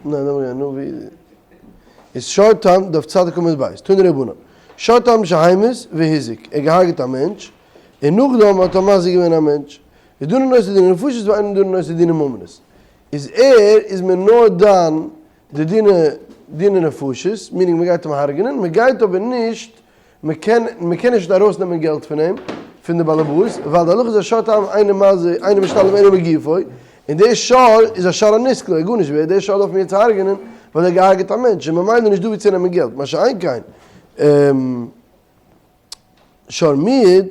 ניין לאמיר גיין נו ווי איז שור תם דף צדיק עמוד ב' תנו רבנן שור תם שהמית והזיק ער האט געהארגעט א מענטש און נאכדעם האט ער מזיק געווען א מענטש איז דנין אותו דיני נפשות ואין דנין אותו דיני ממונות איז ער איז מען נאר דן די דיני דיני נפשות meaning מען גייט אים הרג'נען מען גייט אבער נישט מען קען מען קען נישט ארויס נעמען געלט פון אים, פון די באלעבאס, ווייל די הלכה איז א שור תם אינו מזיק אינו משתלם אלא מגופו, און די שור איז א שור הנסקל, ער איז גארנישט ווערד, די שור דארף מען יעצט הרג'נען ווייל ער האט געהארגעט א מענטש, און ממילא נישט דא ווי צו נעמען געלט, מה שאין כן שור מועד,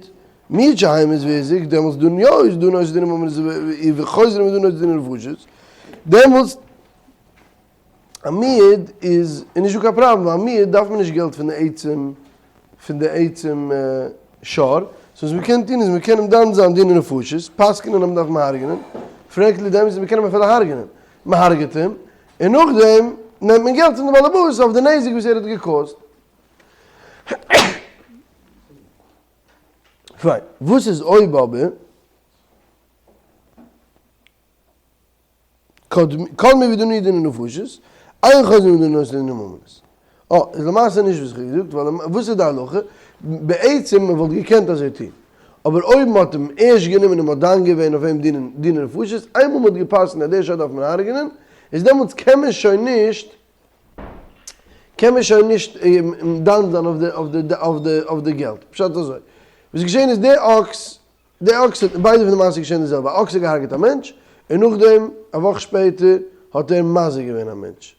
מועד שהמית והזיק, דעמאלטס דא יא איז דא נושא דינים ממונות וחוזרים ודא נושא דיני נפשות, דעמאלטס. א מועד איז איז נישט דא קיין פראבלעם ווייל א מועד דארף מען נישט געלט פון די עצם פון די עצם שור, so וואס מ'קען טון איז מ'קען אים דן זיין דיני נפשות, פסק'נען אז מ'דארף אים הרג'נען, frankly די אמת איז מ'קען אים אפילו הרג'נען, מ'הרג'עט אים, און נאכדעם נעמט מען געלט פון די באלעבאס אויף די נזק וואס ער האט געקאזט. פיין, וואס איז אויב אבער. קדמו ודנו דיני נפשות, אין חוזרין ודנין אותו דיני ממונות. אה, איז למעשה נישט וואס איך האב געזאגט, ווייל וואס איז די הלכה? בעצם מען וואלט געקענט אזוי טון, אבער אויב מען האט אים ערשט גענומען און מען האט דן געווען אויף אים דיני נפשות, איינמאל מען האט גע'פסק'נט אז דער שור דארף מען הרג'נען, איז דעמאלטס קען מען שוין נישט קען מען שוין נישט דן זיין אויף די געלט. פשט אזוי, וואס איז געשען איז דער אקס די אקס האט, ביידע פון די מעשה איז געשען די זעלבע, א אקס האט געהארגעט א מענטש, און נאכדעם א וואך שפעטער האט ער מזיק געווען א מענטש.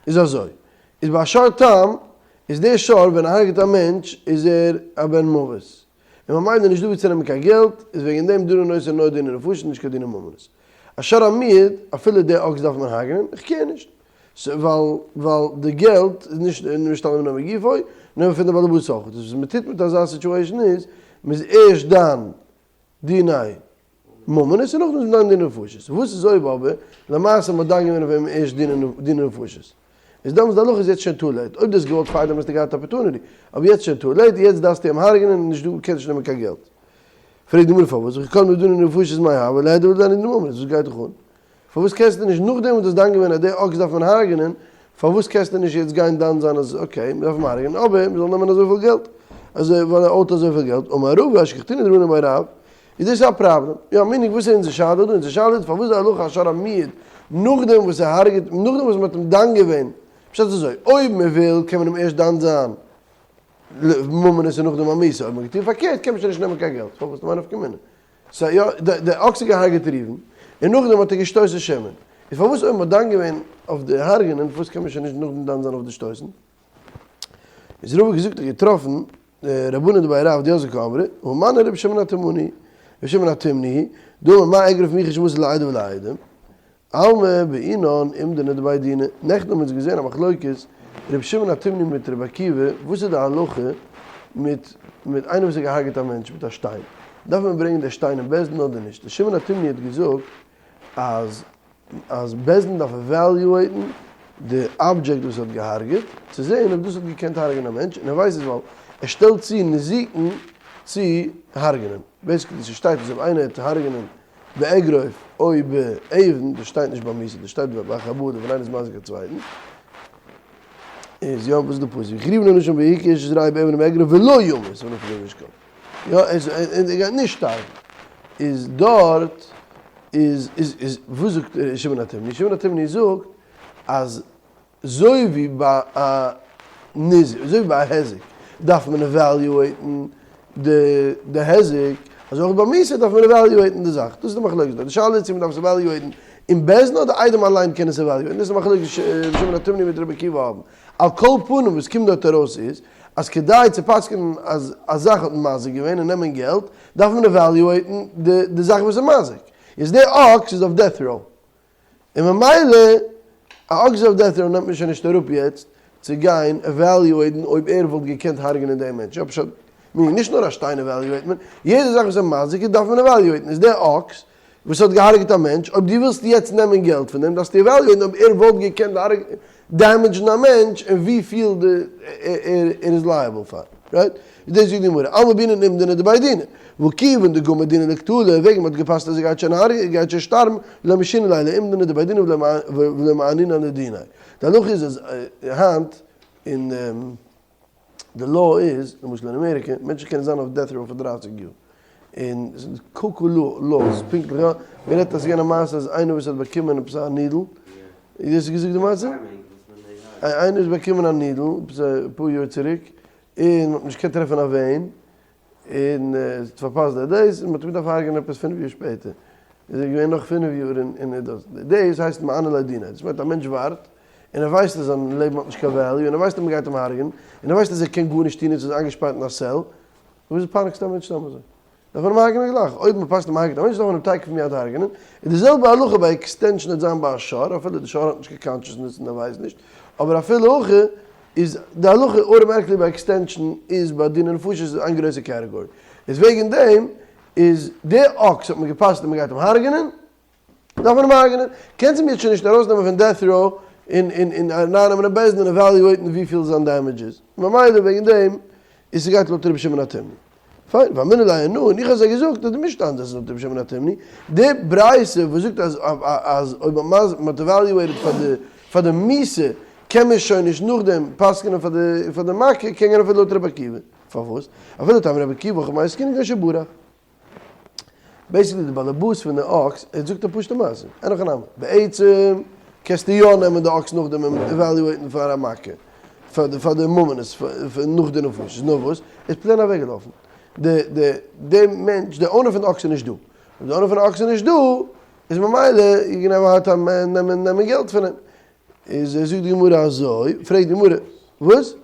איז אזוי, איז ביי א שור תם, איז דער שור ווען ער הרג'ט א מענטש איז ער א בן מוות, און ממילא נישט דא ווי צו נעמען קיין געלט, איז וועגן דעם דנין אותו נאר דיני נפשות נישט קיין דיני ממונות. א שור המועד, אפילו די אקס דארף מען הרג'נען, איך care נישט. ווייל ווייל די געלט איז נישט משתלם נאר מגופו, נאר פון די באלעבאס אויך. דאס וואס מען טוט מיט אזא situation איז, מען איז ערשט דן דיני ממונות און נאכדעם איז מען דן דיני נפשות. וואס איז אויב אבער למעשה מען האט דן געווען אויף אים ערשט דיני נפשות? איז דעמאלטס די הלכה איז יעצט שוין too late. אויב דו האסט געוואלט פארדעם האסטו געהאט opportunity, אבער יעצט שוין too late, יעצט דארפסטו אים הרג'נען און נישט דו קענסט נישט נעמען קיין געלט. פרעגט די גמרא פארוואס וכי קדמו ודנו נפשות מאי הוה ליהדר ולידני דיני ממונות, וואס גייט דיך אן? פארוואס קענסטו נישט נאכדעם וואס דו האסט דן געווען אז די אקס דארף מען הרג'נען, פארוואס קענסטו נישט יעצט גיין דן זיין אז okay מען דארף אים הרג'נען אבער מען זאל נעמען אזויפיל געלט אזוי ווייל ער האט אזויפיל געלט, אמר רבא אשכחתינהו דרבנן בי רב, איז דאס א פראבלעם? יא meaning וואס איז אונזער שאלה דא? אונזער שאלה איז פארוואס די הלכה א שור המועד נאכדעם וואס ער הרג'ט נאכדעם וואס מען האט אים דן געווען, פשט איז אזוי אויב מען וויל קען מען אים ערשט דן זיין לממונות און נאכדעם א מיתה, אויב מען האט געטון פארקערט קען מען שוין נישט נעמען קיין געלט, פארוואס? למאי נפקא מינה? סא יא, די אקס האט געהארגעט ראובן, און נאכדעם האט ער געשטויסן שמעון. איז פארוואס אויב מ'האט דן געווען אויף די הרג'נען, פארוואס קען מען שוין נישט נאכדעם דן זיין אויף די שטויסן? איז רבא געזאגט האט געטראפן רבנן דבי רב דיוסף קאמרי, הא מני רבי שמעון התימני, רבי שמעון התימני, דאמר מה אגרוף מיכאל שמסר לעדה ולעדים, אלמא בעינן אומדנא דבי דינא, נעכטן האבן אונז געזען א מחלוקת רבי שמעון התימני מיט רבי עקיבא, וואס איז די הלכה מיט מיט איינער וואס האט געהארגעט א מענטש מיט א שטיין, דארף מען ברענגען די שטיין אין בית דין אדער נישט, רבי שמעון התימני האט געזאגט אז אז בית דין דארף evaluate ן די אבדזשעקט וואס האט געהארגעט, צו זען אויב דאס האט געקענט הרג'ענען א מענטש, און ער ווייסט עס ווייל ער שטעלט צו נזיקין צו הרג'ענען, basically ס'שטייט אז אויב איינער האט הרג'ענען באגרוף או באבן, דאס שטייט נישט ביי מיתה, דאס שטייט ביי חבלה ווען איינער איז מזיק א צווייטן, איז יא וואס איז די פסוק, והקריבן אנשים והכה איש את רעהו באבן או באגרוף ולא ימות ונפל למשכב, יא ער גייט נישט שטארבן, איז דארט איז איז איז וואס זאגט שמעון התימני, שמעון התימני זאגט אז אזוי ווי ביי א ניזק, אזוי ווי ביי א היזק דארף מען evaluate ן די היזק, אזוי אויך ביי מיתה דארף מען evaluate ן די זאך, דאס איז די מחלוקת דארט, די שאלה איז צו מען דארף עס evaluate ן אין בית דין אדער עדים אליין קען עס evaluate ן, דאס איז די מחלוקת רבי שמעון התימני מיט רבי עקיבא האבן, על כל פנים וואס קומט דארט ארויס איז, אז כדי צו פסק'נען אז א זאך האט מזיק געווען און נעמען געלט, דארף מען evaluate ן די זאך וואס איז מזיק, איז די אקס איז אויף death row, און ממילא א אקס אויף death row נעמט מען שוין נישט אראפ יעצט צו גיין evaluate ן אויב ער וואלט געקענט הרג'נען דעם מענטש, יא פשט, meaning נישט נאר א שטיין evaluate ט מען, יעדע זאך וואס איז מזיק איז דארף מען evaluate ן, איז דער אקס וואס האט געהארגעט א מענטש, אויב דו ווילסט יעצט נעמען געלט פון דעם דארפסטו evaluate ן אויב ער וואלט געקענט damage ן א מענטש און וויפיל ער איז liable פאר, right? רייט? איז דאס זאגט די גמרא, אלמא בעינן אומדנא דבי דינא, והא כיוון דגמר דינא לקטלא, וועגן מ'האט געפסק'נט אז ער גייט שוין הרג'ענען, ער גייט שוין שטארבן, לא משינן ליה לאומדנא דבי דינא ולא מענינן לדיניה. די הלכה איז אז היינט אין די law איז, למשל אין אמעריקע, מענטשן קענען זיין אויף death row פאר דרייסיג יאר, און ס'איז קוקו laws, פונקטליך יא, מען רעדט אז ס'איז געווען א מעשה אז איינער וואס האט באקומען עפעס א needle, איז דאס געזאגט די מעשה? איינער האט באקומען א needle עפעס אפאר יאר צוריק, און מ'האט נישט געקענט טרעפן א vein, און ער האט פארפאסט די days, און מ'האט אים געדארפט הרג'נען עפעס פינף יאר שפעטער, איז ער געווען נאך פינף יאר אין דאס, דאס הייסט מענה לדינא, דאס מיינט א מענטש ווארט, און ער ווייסט אז זיין לעבן האט נישט קיין value, און ער ווייסט אז מ'גייט אים הרג'נען, און ער ווייסט אז ער קען גארנישט טון און ס'איז איינגעשפארט אין א cell, וויאזוי פייניגסטו א מענטש סתם אזוי? דארף מען אים הרג'נען גלייך, אויב מ'פאסט אים הרג'נען א מענטש דארף מען אים תיכף מיד הרג'נען, און די זעלבע הלכה ביי extension וועט זיין ביי א שור, אפילו די שור האט נישט קיין consciousness און ער ווייסט נישט, אבער אפילו הכי איז די הלכה automatically ביי extension איז ביי דיני נפשות איז איין גרויסע category, איז וועגן דעם איז די אקס האט מען געפסק'נט אז מ'גייט אים הרג'נען, דארף מען אים הרג'נען, קענסט אים יעצט שוין נישט ארויסנעמען פון death row און און און ארייננעמען אין בית דין און evaluate ן וויפיל זיין damage איז, ממילא וועגן דעם איז ס'גייט לויט רבי שמעון התימני. פיין, ואמינא ליה אנא, און איך האב זיי געזאגט אז די משנה אנדערש איז לויט רבי שמעון התימני, די ברייתא וואס זאגט אז אז אויב מ'האט evaluated פאר די פאר די מיתה קען מען שוין נישט נאכדעם פסק'נען פאר די פאר די מכה, קען גיין אפילו לויט רבי עקיבא. פארוואס? אפילו לטעמיה דרבי עקיבא הכא במאי עסקינן כגון שברח. basically די באלעבאס פון די אקס ער זאגט א פשוטע מעשה, אין הכי נמי, בעצם קענסטו יא נעמען די אקס נאכדעם און evaluate ן פאר א מכה, פאר די פאר די ממונות נאך די נפשות, נאר וואס, ער איז plain אוועקגעלאפן, די די די מענטש די owner פון די אקס איז נישט דא, אויב די owner פון די אקס איז נישט דא, איז ממילא you gonna have a hard time נעמען נעמען געלט פון אים, איז זאגט די גמרא אזוי, פרעגט די גמרא, וואס?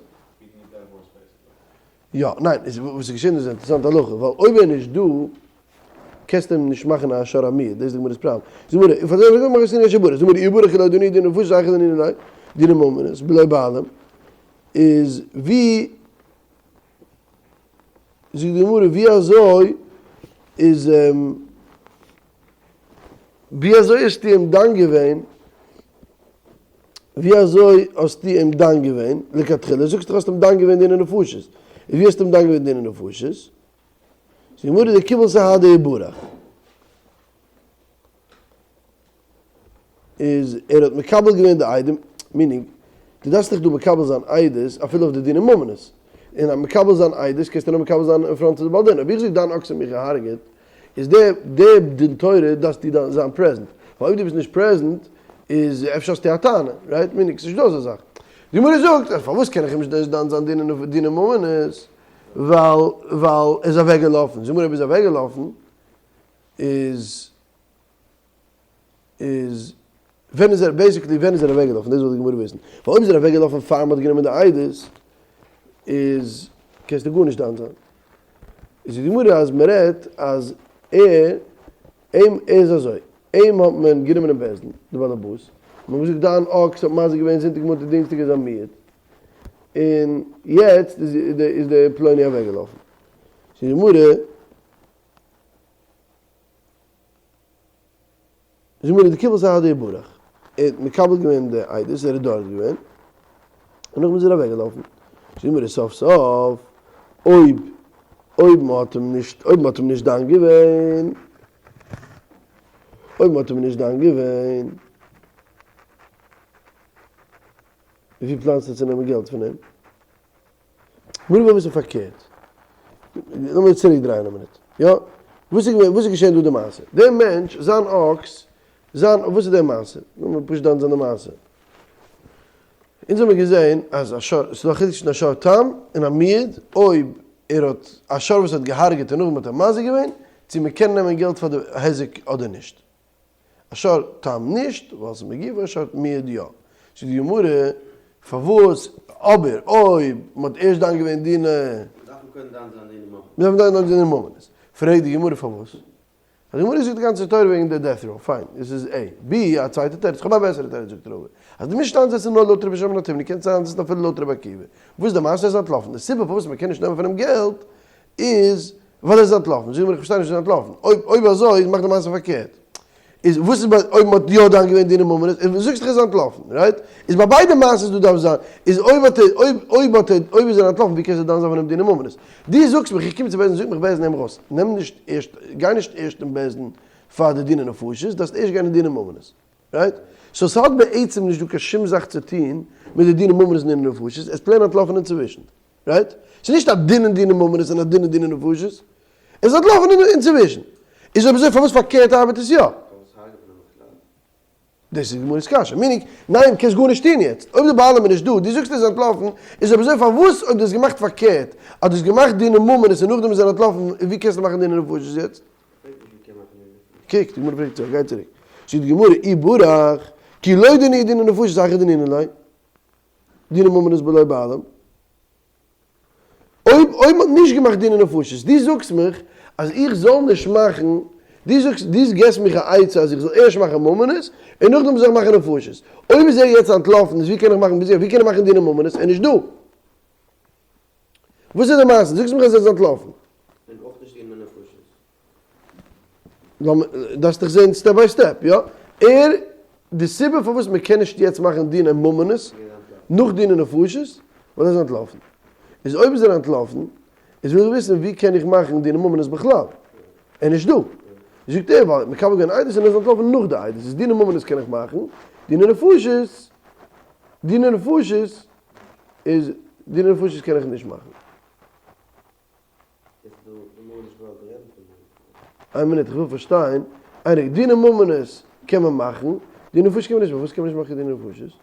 יא, ניין, איז וואס איז געשען איז א אינטערעסאנטע הלכה, ווייל אויב ער איז נישט דא, קענסטו אים נישט מאכן א שור המועד, דאס איז די גמרא'ס פראבלעם. זאג מיר, פאר דעם מאך איך נישט שבור, זאג מיר, אי ברח לא דני דין נפשות היכא דנינא ליה, דיני ממונות, בלא בעלים, איז ווי, זאגט די גמרא, ווי אזוי איז, ווי אזוי האסטו אים דן געווען, ווי אזוי האסטו אים דן געווען לכתחילה? זאגסט דאך האסט אים דן געווען דיני נפשות. און ווי האסטו אים דן געווען דיני נפשות? זאגט די גמרא דקיבל סהדי וברח. איז ער האט מקבל געווען די עדים, meaning, דו דארפסט דאך דא מקבל זיין עדות אפילו אויף די דיני ממונות. און אז מקבל זיין עדות קענסטו נאר מקבל זיין אין front פון די בעל דין. אויב איך זאג דיין אקס האט מיך געהארגעט, איז די די דין תורה דארפסטו דאן זיין present, ווייל אויב דו ביסט נישט present איז אפשר האסטו א טענה, right? meaning ס'נישט דא אזא זאך. די גמרא זאגט אז פארוואס קען איך אים נישט דן זיין דיני ממונות, ווייל ווייל ער איז אוועק געלאפן, זאג מיר אויב ער איז אוועק געלאפן איז איז ווען איז ער basically ווען איז ער אוועק געלאפן דאס וויל די גמרא וויסן, ווייל אויב איז ער אוועק געלאפן פאר מ'האט גענומען די עדות איז קענסטו גארנישט דן זיין. איז די גמרא אז מען רעדט אז ער אים איז אזוי אים האט מען גענומען אין בית דין די באלעבאס מען האט געזאגט דיין אקס האט מזיק געווען זונטאג מאנטאג דינסטאג איז א מועד און יעצט איז איז די פלוני אוועק געלאפן זאגט די גמרא זאג מיר דקיבל סהדי וברח, ער האט מקבל געווען די עדות, ער איז דארט געווען, און נאכדעם איז ער אוועק געלאפן, זאג מיר סוף סוף, אויב אויב מען האט אים נישט אויב מען האט אים נישט דן געווען, אויב מען האט אים נישט דן געווען, ווי פלאנסטו צו נעמען געלט פון אים? מיר ווילן וויסן פארקערט. לאמיר צוריק דרייען א מינוט. יא? וואס איז געווען, וואס איז געשען דא די מעשה? דער מענטש, זיין אקס, זיין, וואס איז די מעשה? לאמיר פשוט דן זיין די מעשה. אונז האמיר געזען אז א שור, ס'איז דא א חילוק צווישן א שור תם און א מועד, אויב ער האט, א שור וואס האט געהארגעט און נאכדעם האט ער מזיק געווען, צו מ'קען נעמען געלט פאר די היזק אדער נישט. א שור תם נישט, ווייל ס'איז מגופו, א שור מועד יא. זאגט די גמרא, פארוואס אבער אויב מ'האט ערשט דן געווען דיני. מ'דארף מען קודם דן זיין דיני ממונות. מ'דארף דן זיין דיני ממונות. פרעגט די גמרא פארוואס? די גמרא זאגט די גאנצע תורה וועגן די death row, פיין, דאס איז A. B, א צווייטע תירוץ, כ'האב א בעסערע תירוץ זאגט רבא, אז די משנה איינזעצן נאר לויט רבי שמעון התימני קענסטו איינזעצן אפילו לויט רבי עקיבא. וואס איז די מעשה? ער איז אנטלאפן. די סיבה פארוואס מ'קען נישט נעמען פון אים געלט איז ווייל ער איז אנטלאפן. זאג מיר איך פארשטיי נישט ווי איז אנטלאפן. אויב אויב אזוי איז מאך די מעשה פארקערט. איז וואס איז ביי אויב מ'האט יא דן געווען דיני ממונות, און זאגסט דאך ער איז אנטלאפן, רייט? איז ביי ביידע מעשות דא דארף זיין, איז אויב האט ער, אויב אויב האט ער, אויב איז ער אנטלאפן ווי קענסטו דן זיין פון אים דיני ממונות? דו זאגסט מיך איך קום צו בית דין זאג מיך בית דין נעם ארויס, נעם נישט ערשט, גיי נישט ערשט אין בית דין פאר די דיני נפשות, דארפסט ערשט גיין אין דיני ממונות, רייט? סאו ס'האט בעצם נישט דא קיין שום זאך צו טון מיט די דיני ממונות און דיני נפשות, עס plain אנטלאפן אינצווישן. רייט? ס'איז נישט א דין אין דיני ממונות און א דין אין דיני נפשות. עס איז אנטלאפן אינצווישן. איז אויב אזוי פארוואס פארקערט ארבעט עס יא? דאס איז גמרא'ס קשיא. meaning, ניין קענסט גארנישט טון יעצט. אויב די בעלים איז נישט דא, דו זאגסט ער איז אנטלאפן, איז אויב אזוי פארוואס אויב דו האסט געמאכט פארקערט, אז דו האסט געמאכט דיני ממונות און נאכדעם איז ער אנטלאפן, ווי קענסטו מאכן דיני נפשות יעצט? קוק, די גמרא פרעגט צוריק, גיי צוריק. זאגט די גמרא, אי ברח, כי לא דנינהו דיני נפשות היכי דנינן ליה. דיני ממונות בלא בעלים. אויב אויב מ'האט נישט געמאכט דיני נפשות, דו זאגסט מיך אז איך זאל נישט מאכן, דו זאגסט, דו געסט מיך א עצה אז איך זאל ערשט מאכן ממונות און נאכדעם זאל איך מאכן נפשות. אויב איז ער יעצט אנטלאפן איז ווי קען איך מאכן ביז ווי קען איך מאכן דיני ממונות? ער איז נישט דא. וואס איז די מעשה? זאגסט מיך אז ער איז אנטלאפן. און אויך נישט דיני נפשות. דארפסט דיך זעהן step by step, יא? ער, די סיבה פארוואס מען קען נישט יעצט מאכן דיני ממונות נאך דיני נפשות, ווייל ער איז אנטלאפן. איז אויב איז ער אנטלאפן, איז וויל איך וויסן ווי קען איך מאכן דיני ממונות בכלל? ער איז נישט דא. זאגט ער, ווייל מקבל געווען עדות און ער איז אנטלאפן נאך די עדות, איז דיני ממונות קען איך מאכן, דיני נפשות, דיני נפשות איז, דיני נפשות קען איך נישט מאכן. איין מינוט איך וויל פארשטיין, איין רגע, דיני ממונות קען מען מאכן, דיני נפשות קען מען נישט מאכן, פארוואס קען מען נישט מאכן דיני נפשות?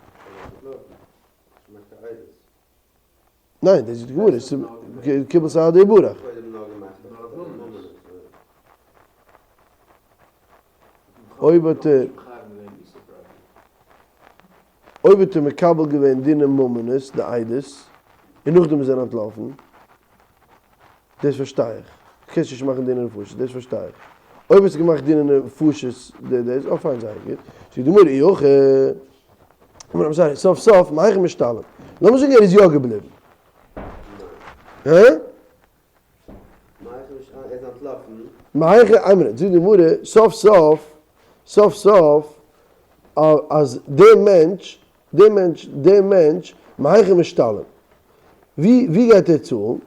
ניין דאס איז די גמרא, קיבל סהדי ברח. אויב האט ער אויב האט ער מקבל געווען דיני ממונות די עדות און נאכדעם איז ער אנטלאפן, דאס פארשטיי איך, קענסט נישט מאכן דיני נפשות, דאס פארשטיי איך, אויב האסטו געמאכט דיני נפשות די דאס, אה פיין זייער גוט, זאגט די גמרא אי הכי, I'm sorry, סוף סוף, מהיכן משתלם, לאמיר זאגן ער איז יא געבליבן. הא? מהיכן, איין מינוט, זאגט די גמרא, סוף סוף, סוף סוף, אז דער מענטש, דער מענטש, דער מענטש, מהיכן משתלם? ווי, ווי גייט ער צאלן?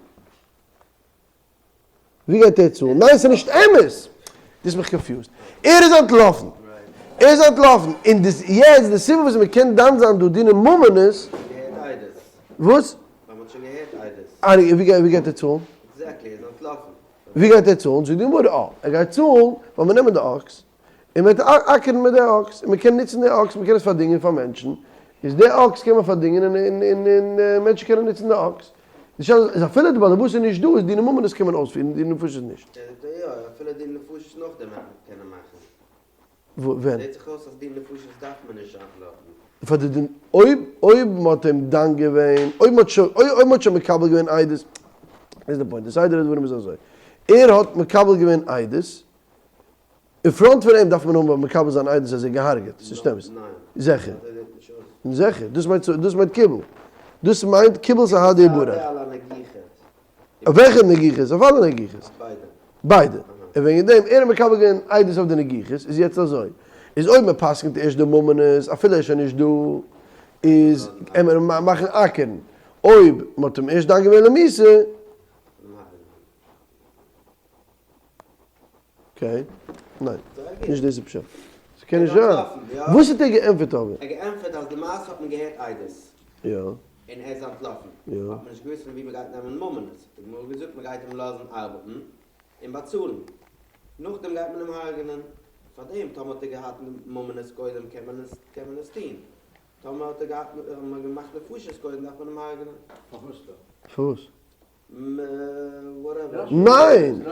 ווי גייט ער צאלן? ניין ס'איז נישט אמת! דו האסט מיך confused. ער איז אנטלאפן! ער איז אנטלאפן! און דאס יעצט די סיבה וואס מ'קען דן זיין דא דיני ממונות. וואס? ווייל מ'האט שוין געהערט עדות. אה, ווי גייט ווי גייט ער צאלן? exactly, ער איז אנטלאפן. ווי גייט ער צאלן? זאגט די גמרא, אה, ער גייט צאלן ווייל מיר נעמען די אקס, און מ'וועט אקערן מיט די אקס, און מ'קען נוצן די אקס, מ'קען עס פארדינגען פאר מענטשן, איז די אקס קען מען פארדינגען און און און און מענטשן קענען נוצן די אקס. די שאלה איז אפילו די בעל הבית איז נישט דא, איז דיני ממונות קען מען אויספירן, דיני נפשות נישט. יא, אפילו דיני נפשות נאכדעם וועט מען קענען מאכן. ווען? זעט זיך אויס אז דיני נפשות דארף מען נישט אנטלאפן. פאר די דין אויב אויב מ'האט אים דן געווען אויב מ'האט שוין אויב מ'האט שוין מקבל געווען עדות דאס איז די point די סדר הדברים איז אזוי ער האט מקבל געווען עדות אין front פון אים דארף מען האבן מקבל זיין עדות אז ער איז געהארגעט ס'נישט אמת זיכער זיכער דאס מיינט דאס מיינט קיבל דאס מיינט קיבל סהדי ברח. אויף וועלכע נגיחות? אויף אלע נגיחות. ביידע. און וועגן דעם ער האט מקבל געווען עדות אויף די נגיחות, איז יעצט אזוי, איז אויב מען פסק'נט ערשט די ממונות אפילו ער איז שוין נישט דא, איז קען מען מאכן אקערן, אויב מען האט אים ערשט דן געווען למיתה, okay, ניין, נישט דאס איז פשט. ס'קען נישט זיין. וואס האט ער געענטפערט אבער? ער האט געענטפערט אז למעשה האט מען געהערט עדות. יא. און ער איז אנטלאפן. יא. האט מען נישט געוואוסט פון ווי מ'גייט נעמען ממונות. האט די גמרא געזאגט מ'גייט אים לאזן ארבעטן און באצאלן. נאכדעם גייט מען אים הרג'נען. פארדעם טאמער האט ער געהאט ממונות קודם קען מען עס קען מען עס טון. טאמער האט ער געהאט האט מען געמאכט נפשות קודם דארף מען אים הרג'נען. פארוואס? פארוואס? ניין!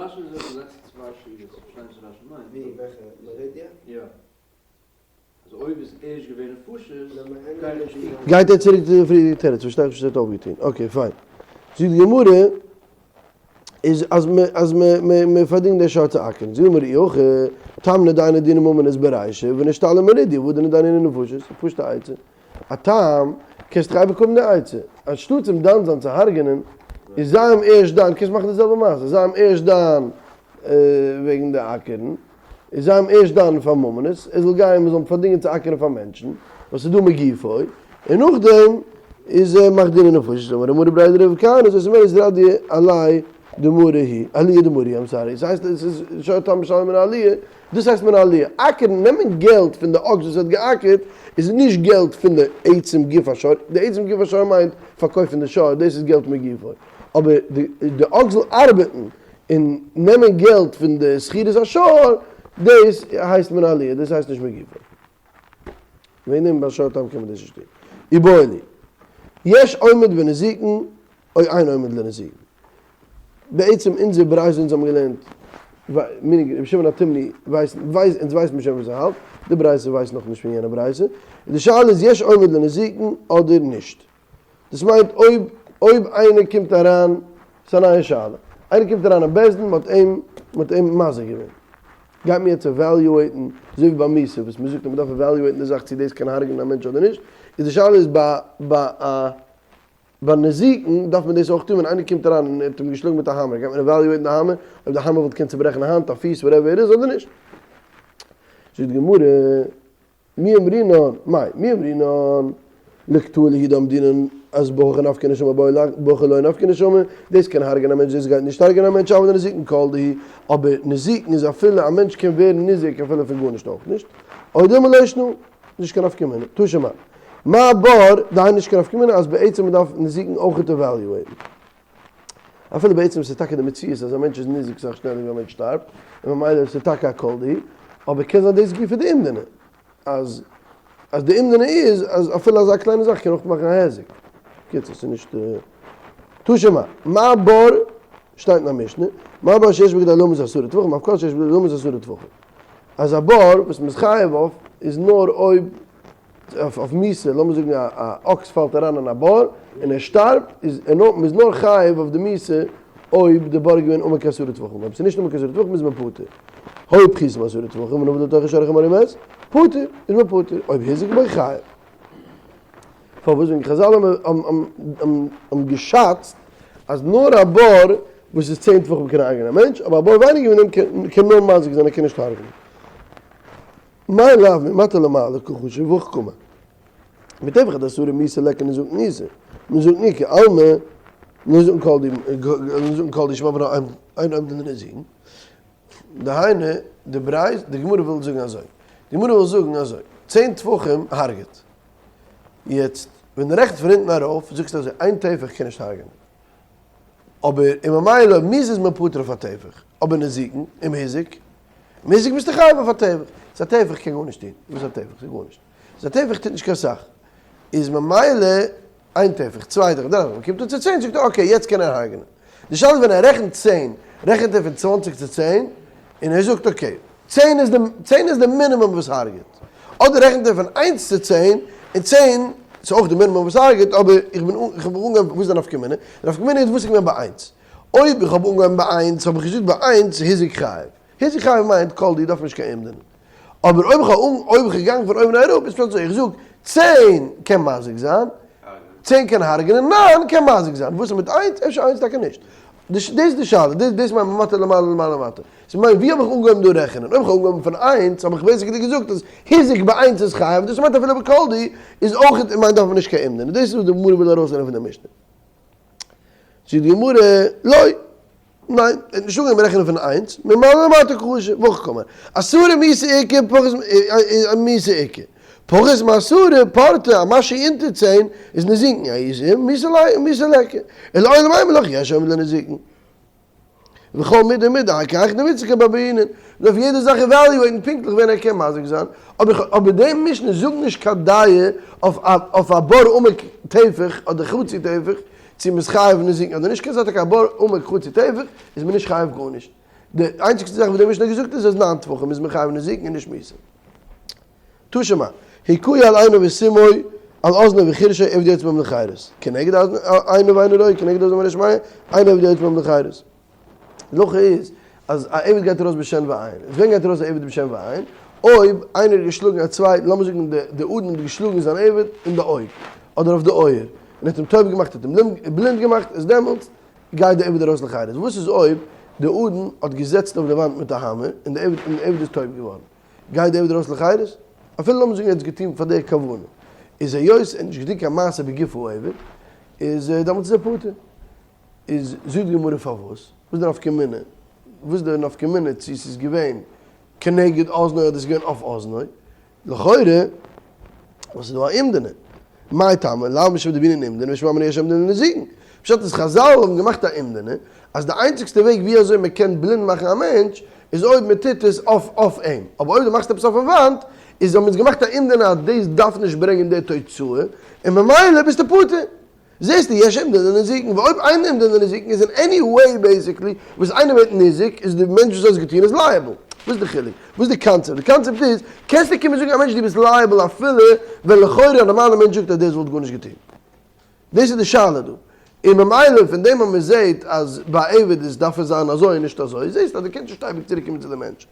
גייט ער צוריק צו די פריערדיגע תירוץ, פארשטיי איך נישט וואס ער האט אויפגעטון, okay פיין. זאגט די גמרא, איז אז מ אז מ מ מ פארדינגט די שור צו אקערן, זאגט די גמרא אי הכי תם נדייניה דיני ממונות ברישא ונשתלם מרידיא והדר נדייניה נפשות, פשוטע עצה. א תם, קענסט דיך אייביג האבן די עצה, אנשטאט אים דן זיין צו הרג'נען, איז זיי אים ערשט דן, קענסט מאכן די זעלבע מעשה, זיי אים ערשט דן וועגן די אקערן. איז זיי אים ערשט דן פאר ממונות, ער זאל גיין מען זאל אים פארדינגען צו אקערן פאר מענטשן, ווייל ס'איז דא מגופו, און נאכדעם איז ער מחדינן נפשות, אמר רב מרי בריה דרב כהנא זאת אומרת רדיא עליה דמרא היא, עליה דמרא היא, איים סארי, ס'הייסט עס איז שור תם משלם מן העליה, דאס הייסט מן העליה, אקערן, נעמען געלט פון די אקס וואס האט געאקערט, איז נישט געלט פון די עצם גוף השור, די עצם גוף השור מיינט פארקויפן די שור, דאס איז געלט מגופו, אבער די אקס זאל ארבעטן און נעמען געלט פון די שכירות השור, דאס הייסט מן העליה, דאס הייסט נישט מגופו. וועגן דעם ביי שור תם קען מען דאס נישט טון. איבעיא להו. יש אומד בנזיקין או אין אומד לנזיקין. בעצם אונזער ברייתא אונז האבן געלערנט, meaning רבי שמעון התימני ווייסט, אונז ווייסן נישט וואס ער האלט, די ברייתא ווייסט נאכנישט פון יענע ברייתא, די שאלה איז יש אומד לנזיקין אדער נישט. דאס מיינט אויב אויב איינער קומט אריין, ס'איז א נייע שאלה, איינער קומט אריין אין בית דין, מ'האט אים מ'האט אים מזיק געווען, גייט מען יעצט evaluate ן, אזוי ווי ביי מיתה וואס מ'זאגט אז מ'דארף evaluate ן די זאך צו דאס קען הרג'נען א מענטש אדער נישט, איז די שאלה איז ביי ביי א ביי נזיקין דארף מען דאס אויך טון ווען איינער קומט אריין און ער האט אים געשלאגן מיט א האמער, גייט מען evaluate ן די האמער, אויב די האמער וואלט געקענט צוברעכן א האנט, א פיס, whatever it is, אדער נישט. זאגט די גמרא. מי אמרינן, מאי, מי אמרינן, לקטועי הוא דאמדינן אז בהכי נפקא נשמה בהכי לא נפקא נשמה, דאס קען הרג'ענען א מענטש דאס גייט נישט הרג'ענען א מענטש אבל לנזיקין כל דהו, אבער נזיקין איז אפילו א מענטש קען ווערן ניזוק אפילו פון גארנישט אויך נישט, או דילמא לא שנא, נישט קיין נפקא מינה, תא שמע, מה בור, דהיינו נישט קיין נפקא מינה אז בעצם מען דארף נזיקין אויכעט evaluate ן. אפילו בעצם ס'איז טאקע די מציאות אז א מענטש איז ניזוק סאך שנעלער ווי א מענטש שטארבט, און ממילא איז ס'טאקע א כל דהו, אבער קען זיין דאס גופא די אומדנא, אז אז די אומדנא איז אז אפילו אזא קליינע זאך קען אויך מאכן א היזק. קיצור ס'איז נישט תא שמע, מה בור שטייט אין א משנה, מה בור שיש בו כדי להמית עשרה טפחים, אף כל שיש בו כדי להמית עשרה טפחים. אז א בור וואס מ'איז חייב אויף איז נאר אויב אויף מיתה, לאמיר זאגן א אקס פאלט אריין אין א בור און ער שטארבט, איז ער נאר, מ'איז נאר חייב אויף די מיתה אויב די בור איז געווען עמוק עשרה טפחים, אויב ס'איז נישט עמוק עשרה טפחים איז מען פטור. היו פחותין מעשרה טפחים ונפל לתוכו שור או חמור ומת, פטור, איז מען פטור, אויב הזיק בו חייב. פארוואס? וועגן חזל האבן געשאצט אז נאר א בור וואס איז צען טפחים קען הרג'ענען א מענטש, אבער א בור ווייניגער פון דעם קען נאר מזיק זיין ער קען נישט הרג'ענען. מאי לאו ממטה למעלה קא חשיב והכי קאמר. מטפח עד עשרה מיתה ליכא נזקין איתא. נזקין איכא אלמא נזקין כל דהו נזקין כל דהו שמע מינה אין אומדין לנזקין. דהיינו די ברייתא די גמרא וויל זאגן אזוי. די גמרא וויל זאגן אזוי. צען טפחים הרג'ט. יעצט ווען די רעכנסט פון אונטן ארויף זאגסטו אזוי איין טפח קען נישט הרג'נען. אבער און ממילא מיתה איז מען פטור אויף א טפח. אבער נזיקין אם הזיק. מזיק ביסטו חייב אויף א טפח. ס'איז א טפח קען גארנישט טון. וואס איז א טפח? ס'איז גארנישט. ס'איז א טפח טוט נישט קיין סאך. איז ממילא איין טפח, צוויי טפח, דריי טפח. מ'קומט אן צו צען זאגט ער okay יעצט קען ער הרג'נען. די שאלה איז ווען ער רעכנט צען, רעכנט ער פון צוואנציג צו צען, און ער זאגט okay, צען איז די צען איז די מינימום וואס הרג'עט. אדער רעכנט ער פון איינס צו צען, און צען איז אויך די מינימום וואס הרג'עט, אבער איך בין איך האב אנגעהויבן, וואס איז די נפקא מינה? די נפקא מינה איז וואס איז געווען ביי איינס. אויב איך האב אנגעהויבן ביי איינס האב איך געזאגט ביי איינס הזיק חייב. הזיק חייב מיינט כל דהו דארף נישט קיין אומדנא. אבער אויב איך האב אויב איך געגאנגען פון אויבן אראפ איז פשט אזוי איך זאג צען קען מזיק זיין, צען קען הרג'נען, ניין קען מזיק זיין, וואס איז מיט איינס? אפשר איינס טאקע נישט. דאס איז די שאלה, דאס דאס מיינט ממטה למעלה למעלה למטה. ס'מיינט ווי האב איך אנגעהויבן דא רעכענען? אויב איך האב אנגעהויבן פון איינס האב איך basically געזאגט אז הזיק ביי איינס איז חייב, דאס מיינט אפילו בכל דהו איז אויך מיינט דארף מען נישט קיין אומדנא. דאס איז וואס די גמרא וויל ארויסלערנען פון די משנה. זאגט די גמרא, לא, ניין, ער האט נישט אנגעהויבן רעכענען פון איינס, ממעלה למטה קא חשיב, והכי קאמר, עשרה מיתה איכא פחות מיתה איכא, פחות מעשרה פורתא, א משהו אונטער צען איז נזיקין איתא, מיתה ליכא, ולעולם אימא לך יש אומדין לנזיקין. וכל מידי ומידי כי היכי דמיתזקא ביה בעינן, מ'דארף יעדע זאך evaluate ן פונקטליך ווען ער קען מזיק זיין, אבער די משנה זאגט נישט קיין דעה אויף א בור עמוק טפח אדער חצי טפח צו מ'איז חייב נזיקין אדער נישט, קען זיין טאקע א בור עמוק חצי טפח איז מען נישט חייב גארנישט, די איינציגסטע זאך וואס די משנה האט געזאגט איז אז ניין טפחים איז מען חייב נזיקין און נישט מיתה. תא שמע, הכהו על עינו וסימאו, על אזנו וחרשו עבד יוצא בם לחירות. כנגד עינו ואינו רואה, כנגד אזנו ואינו שומע, אין עבד יוצא בם לחירות. די הלכה איז אז א עבד גייט ארויס בשן ועין. איז ווען גייט ארויס א עבד בשן ועין? אויב איינער האט געשלאגן א צווייטן, לאמיר זאגן די אדון האט געשלאגן זיין עבד אין די אויג, אדער אויף די אויער, און האט אים טויב געמאכט, האט אים בלינד געמאכט, איז דעמאלטס גייט די עבד ארויס לחירות. וואס איז אויב. די אדון האט געזעצט אויף די וואנט מיט א האמער און די עבד און די עבד איז טויב געווארן. גייט די עבד ארויס לחירות? אפילו לאמיר זאגן ער האט עס געטון פאר די כוונה, איז היות ער האט נישט געטון קיין מעשה בגוף העבד, איז דעמאלטס איז ער פטור. איז זאגט די גמרא פארוואס? וואס איז די נפקא מינה? וואס איז די נפקא מינה צו ס'איז געווען כנגד אזנו אדער ס'איז געווען אויף אזנו? לכאורה וואס איז דא א אומדנא? מאי טעמא לאו משום דבעינן אומדנא ושמע מינה יש אומדנא לנזיקין. פשט איז חזל האבן געמאכט א אומדנא אז די איינציגסטע וועג ווי אזוי מען קען בלינד מאכן א מענטש איז אויב מען טוט עס אויף אויף אים, אבער אויב דו מאכסט עפעס אויפן וואנט איז האבן אונז געמאכט א אומדנא אז דאס דארף נישט ברענגען די תוצאה און ממילא ביסטו פטור. זעסטו יש אומדנא לנזיקין, ואויב אין אומדנא לנזיקין איז אין עני וועי basically וואס איינער ווערט ניזוק איז די מענטש וואס האט עס געטון איז liable. וואס איז די חילוק? וואס איז די קאנצעפט? די קאנצעפט איז, קענסטו קומען זאגן א מענטש דו ביסט liable אפילו ווען לכאורה א נארמאלע מענטש זאגט אז דאס וואלט גארנישט געטון. דאס איז די שאלה דא. און ממילא פון דעם אז מען זעט אז ביי עבד איז דארף עס זיין אזוי און נישט אזוי, זעסטו אז דו קענסט נישט אייביג צוריק קומען צו די מענטש.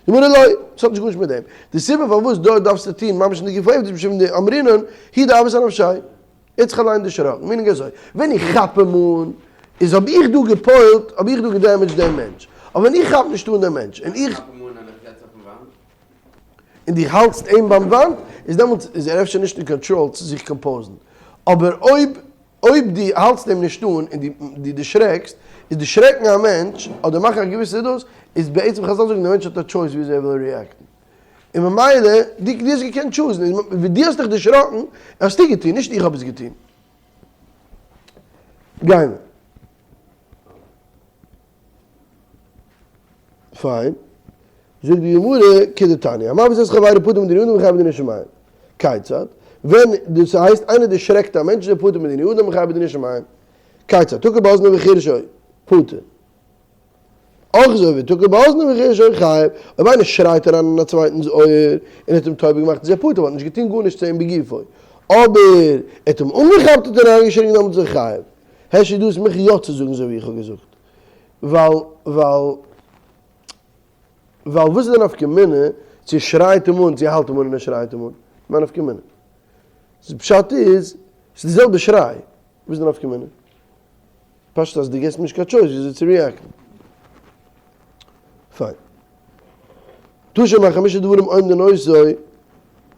די גמרא לא, עס האט נישט גארנישט מיט דעם. די סיבה פארוואס דארט דארפסטו טון ממש אין די גוף העבד איז משום דאמרינן הוא דאבעס אנפשיה. ער האט זיך אליין דערשראקן, meaning אזוי, ווען איך כאפ אים אן, איז האב איך דא גע'פועל'ט, האב איך דא געדעמעדזשט דעם מענטש. אבער ווען איך כאפ נישט אן דעם מענטש, און איך. כאפ אים אן און איך זעץ אויפן וואנט. און דו האלטסט אים ביים וואנט, איז דעמאלטס איז ער אפשר נישט אין קאנטראל צו זיך compose ן. אבער אויב אויב דו האלטסט אים נישט אן און דו דו דערשרעקסט, איז דערשרעקן א מענטש, אדער מאכן א געוויסע דאס, איז בעצם חזל זאגן דער מענטש האט א choice וויאזוי ער וויל react ן. און ממילא, דו דו האסט געקענט choose ן, ווי דו האסט דיך דערשראקן, האסטו געטון, נישט איך האב עס געטון. גיימער. פיין. זאגט די גמרא, כדתניא, המבעית את חברו פטור מדיני אדם וחייב בדיני שמים. כיצד? ווען, דאס הייסט, איינער דערשרעקט א מענטש איז ער פטור מדיני אדם וחייב בדיני שמים. כיצד? תקע באזנו וחירשו, פטור. אחזו ותקע באזנו וחירשו חייב, אויב איינער שרייט אריין אין א צווייטנס אויער און האט אים טויב געמאכט איז ער פטור ווייל ער האט נישט געטון גארנישט צו אים בגופו, אבער ער האט אים אנגעכאפט האט ער אריינגעשריגן דעמאלטס איז ער חייב. הערשי דו האסט מיך יא צו זאגן אזוי ווי איך האב געזאגט ווייל ווייל ווייל וואס איז די נפקא מינה צו ער שרייט אים אן צו ער האלט אים אן און ער שרייט אים אן? מה נפקא מינה? פשט איז ס'איז די זעלבע שריי, וואס איז די נפקא מינה? פשט אז דו געסט מיר נישט קיין choice וויאזוי צו react ן. פיין. תא שמע חמשה דברים אומדין אותו,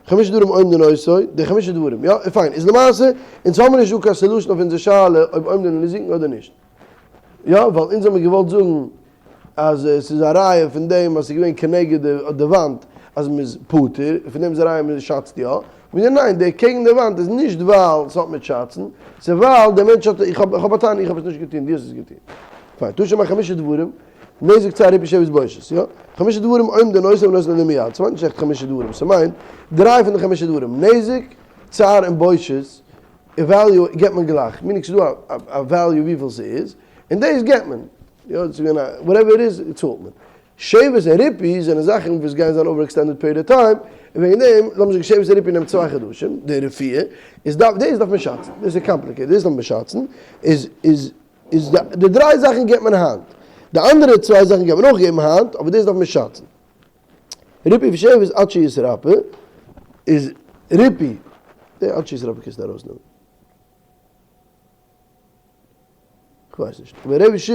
חמשה דברים אומדין אותו, די חמשה דברים, יא, פיין, איז למעשה, אונז האמיר נישט דא קיין solution אויף אונזער שאלה אויב אומדין לנזיקין אדער נישט. יא, ווייל אונז האמיר געוואלט זאגן אז עס איז א ראיה פון דעם אז עס איז געווען כנגד די וואנט אז מען איז פטור, און פון דעם איז א ראיה מען שאצט יא. מיר זאגן ניין, די קעגן די וואנט איז נישט ווייל עס האט מיט שאצן, ס'איז ווייל דער מענטש האט, איך האב איך האב א טענה, איך האב עס נישט געטון, דו האסט עס געטון. פיין, תא שמע חמשה דברים, נזק צער ריפוי שבת בושת, יא? חמשה דברים אומדין אותן ונותנין להם מיד, ס'מיינט נישט עכט חמשה דברים, ס'מיינט דריי פון די חמשה דברים, נזק, צער און בושת, value געבט מען גלייך, meaning ס'איז דא א value וויפיל ס'איז, און דאס געבט מען, יא, ס'איז געווען א, whatever it is, צאלט מען. שבת און ריפוי זענען זאכן וואס גייען זיין over extended period of time, און וועגן דעם, לאמיר זאגן שבת און ריפוי נעמט צוויי חדשים, די רפואה, איז דארף, דאס דארף מען שאצן, דאס איז complicated, דאס דארף מען שאצן, איז, איז, איז די דריי זאכן געבט מען היינט, די אנדערע צוויי זאכן קען מען אויך געבן היינט, אבער דאס דארף מען שאצן. ריפוי ושבת עד שיתרפא, איז ריפוי, די עד שיתרפא קענסטו ארויסנעמען. כ'ווייס נישט. אבער רבי ש.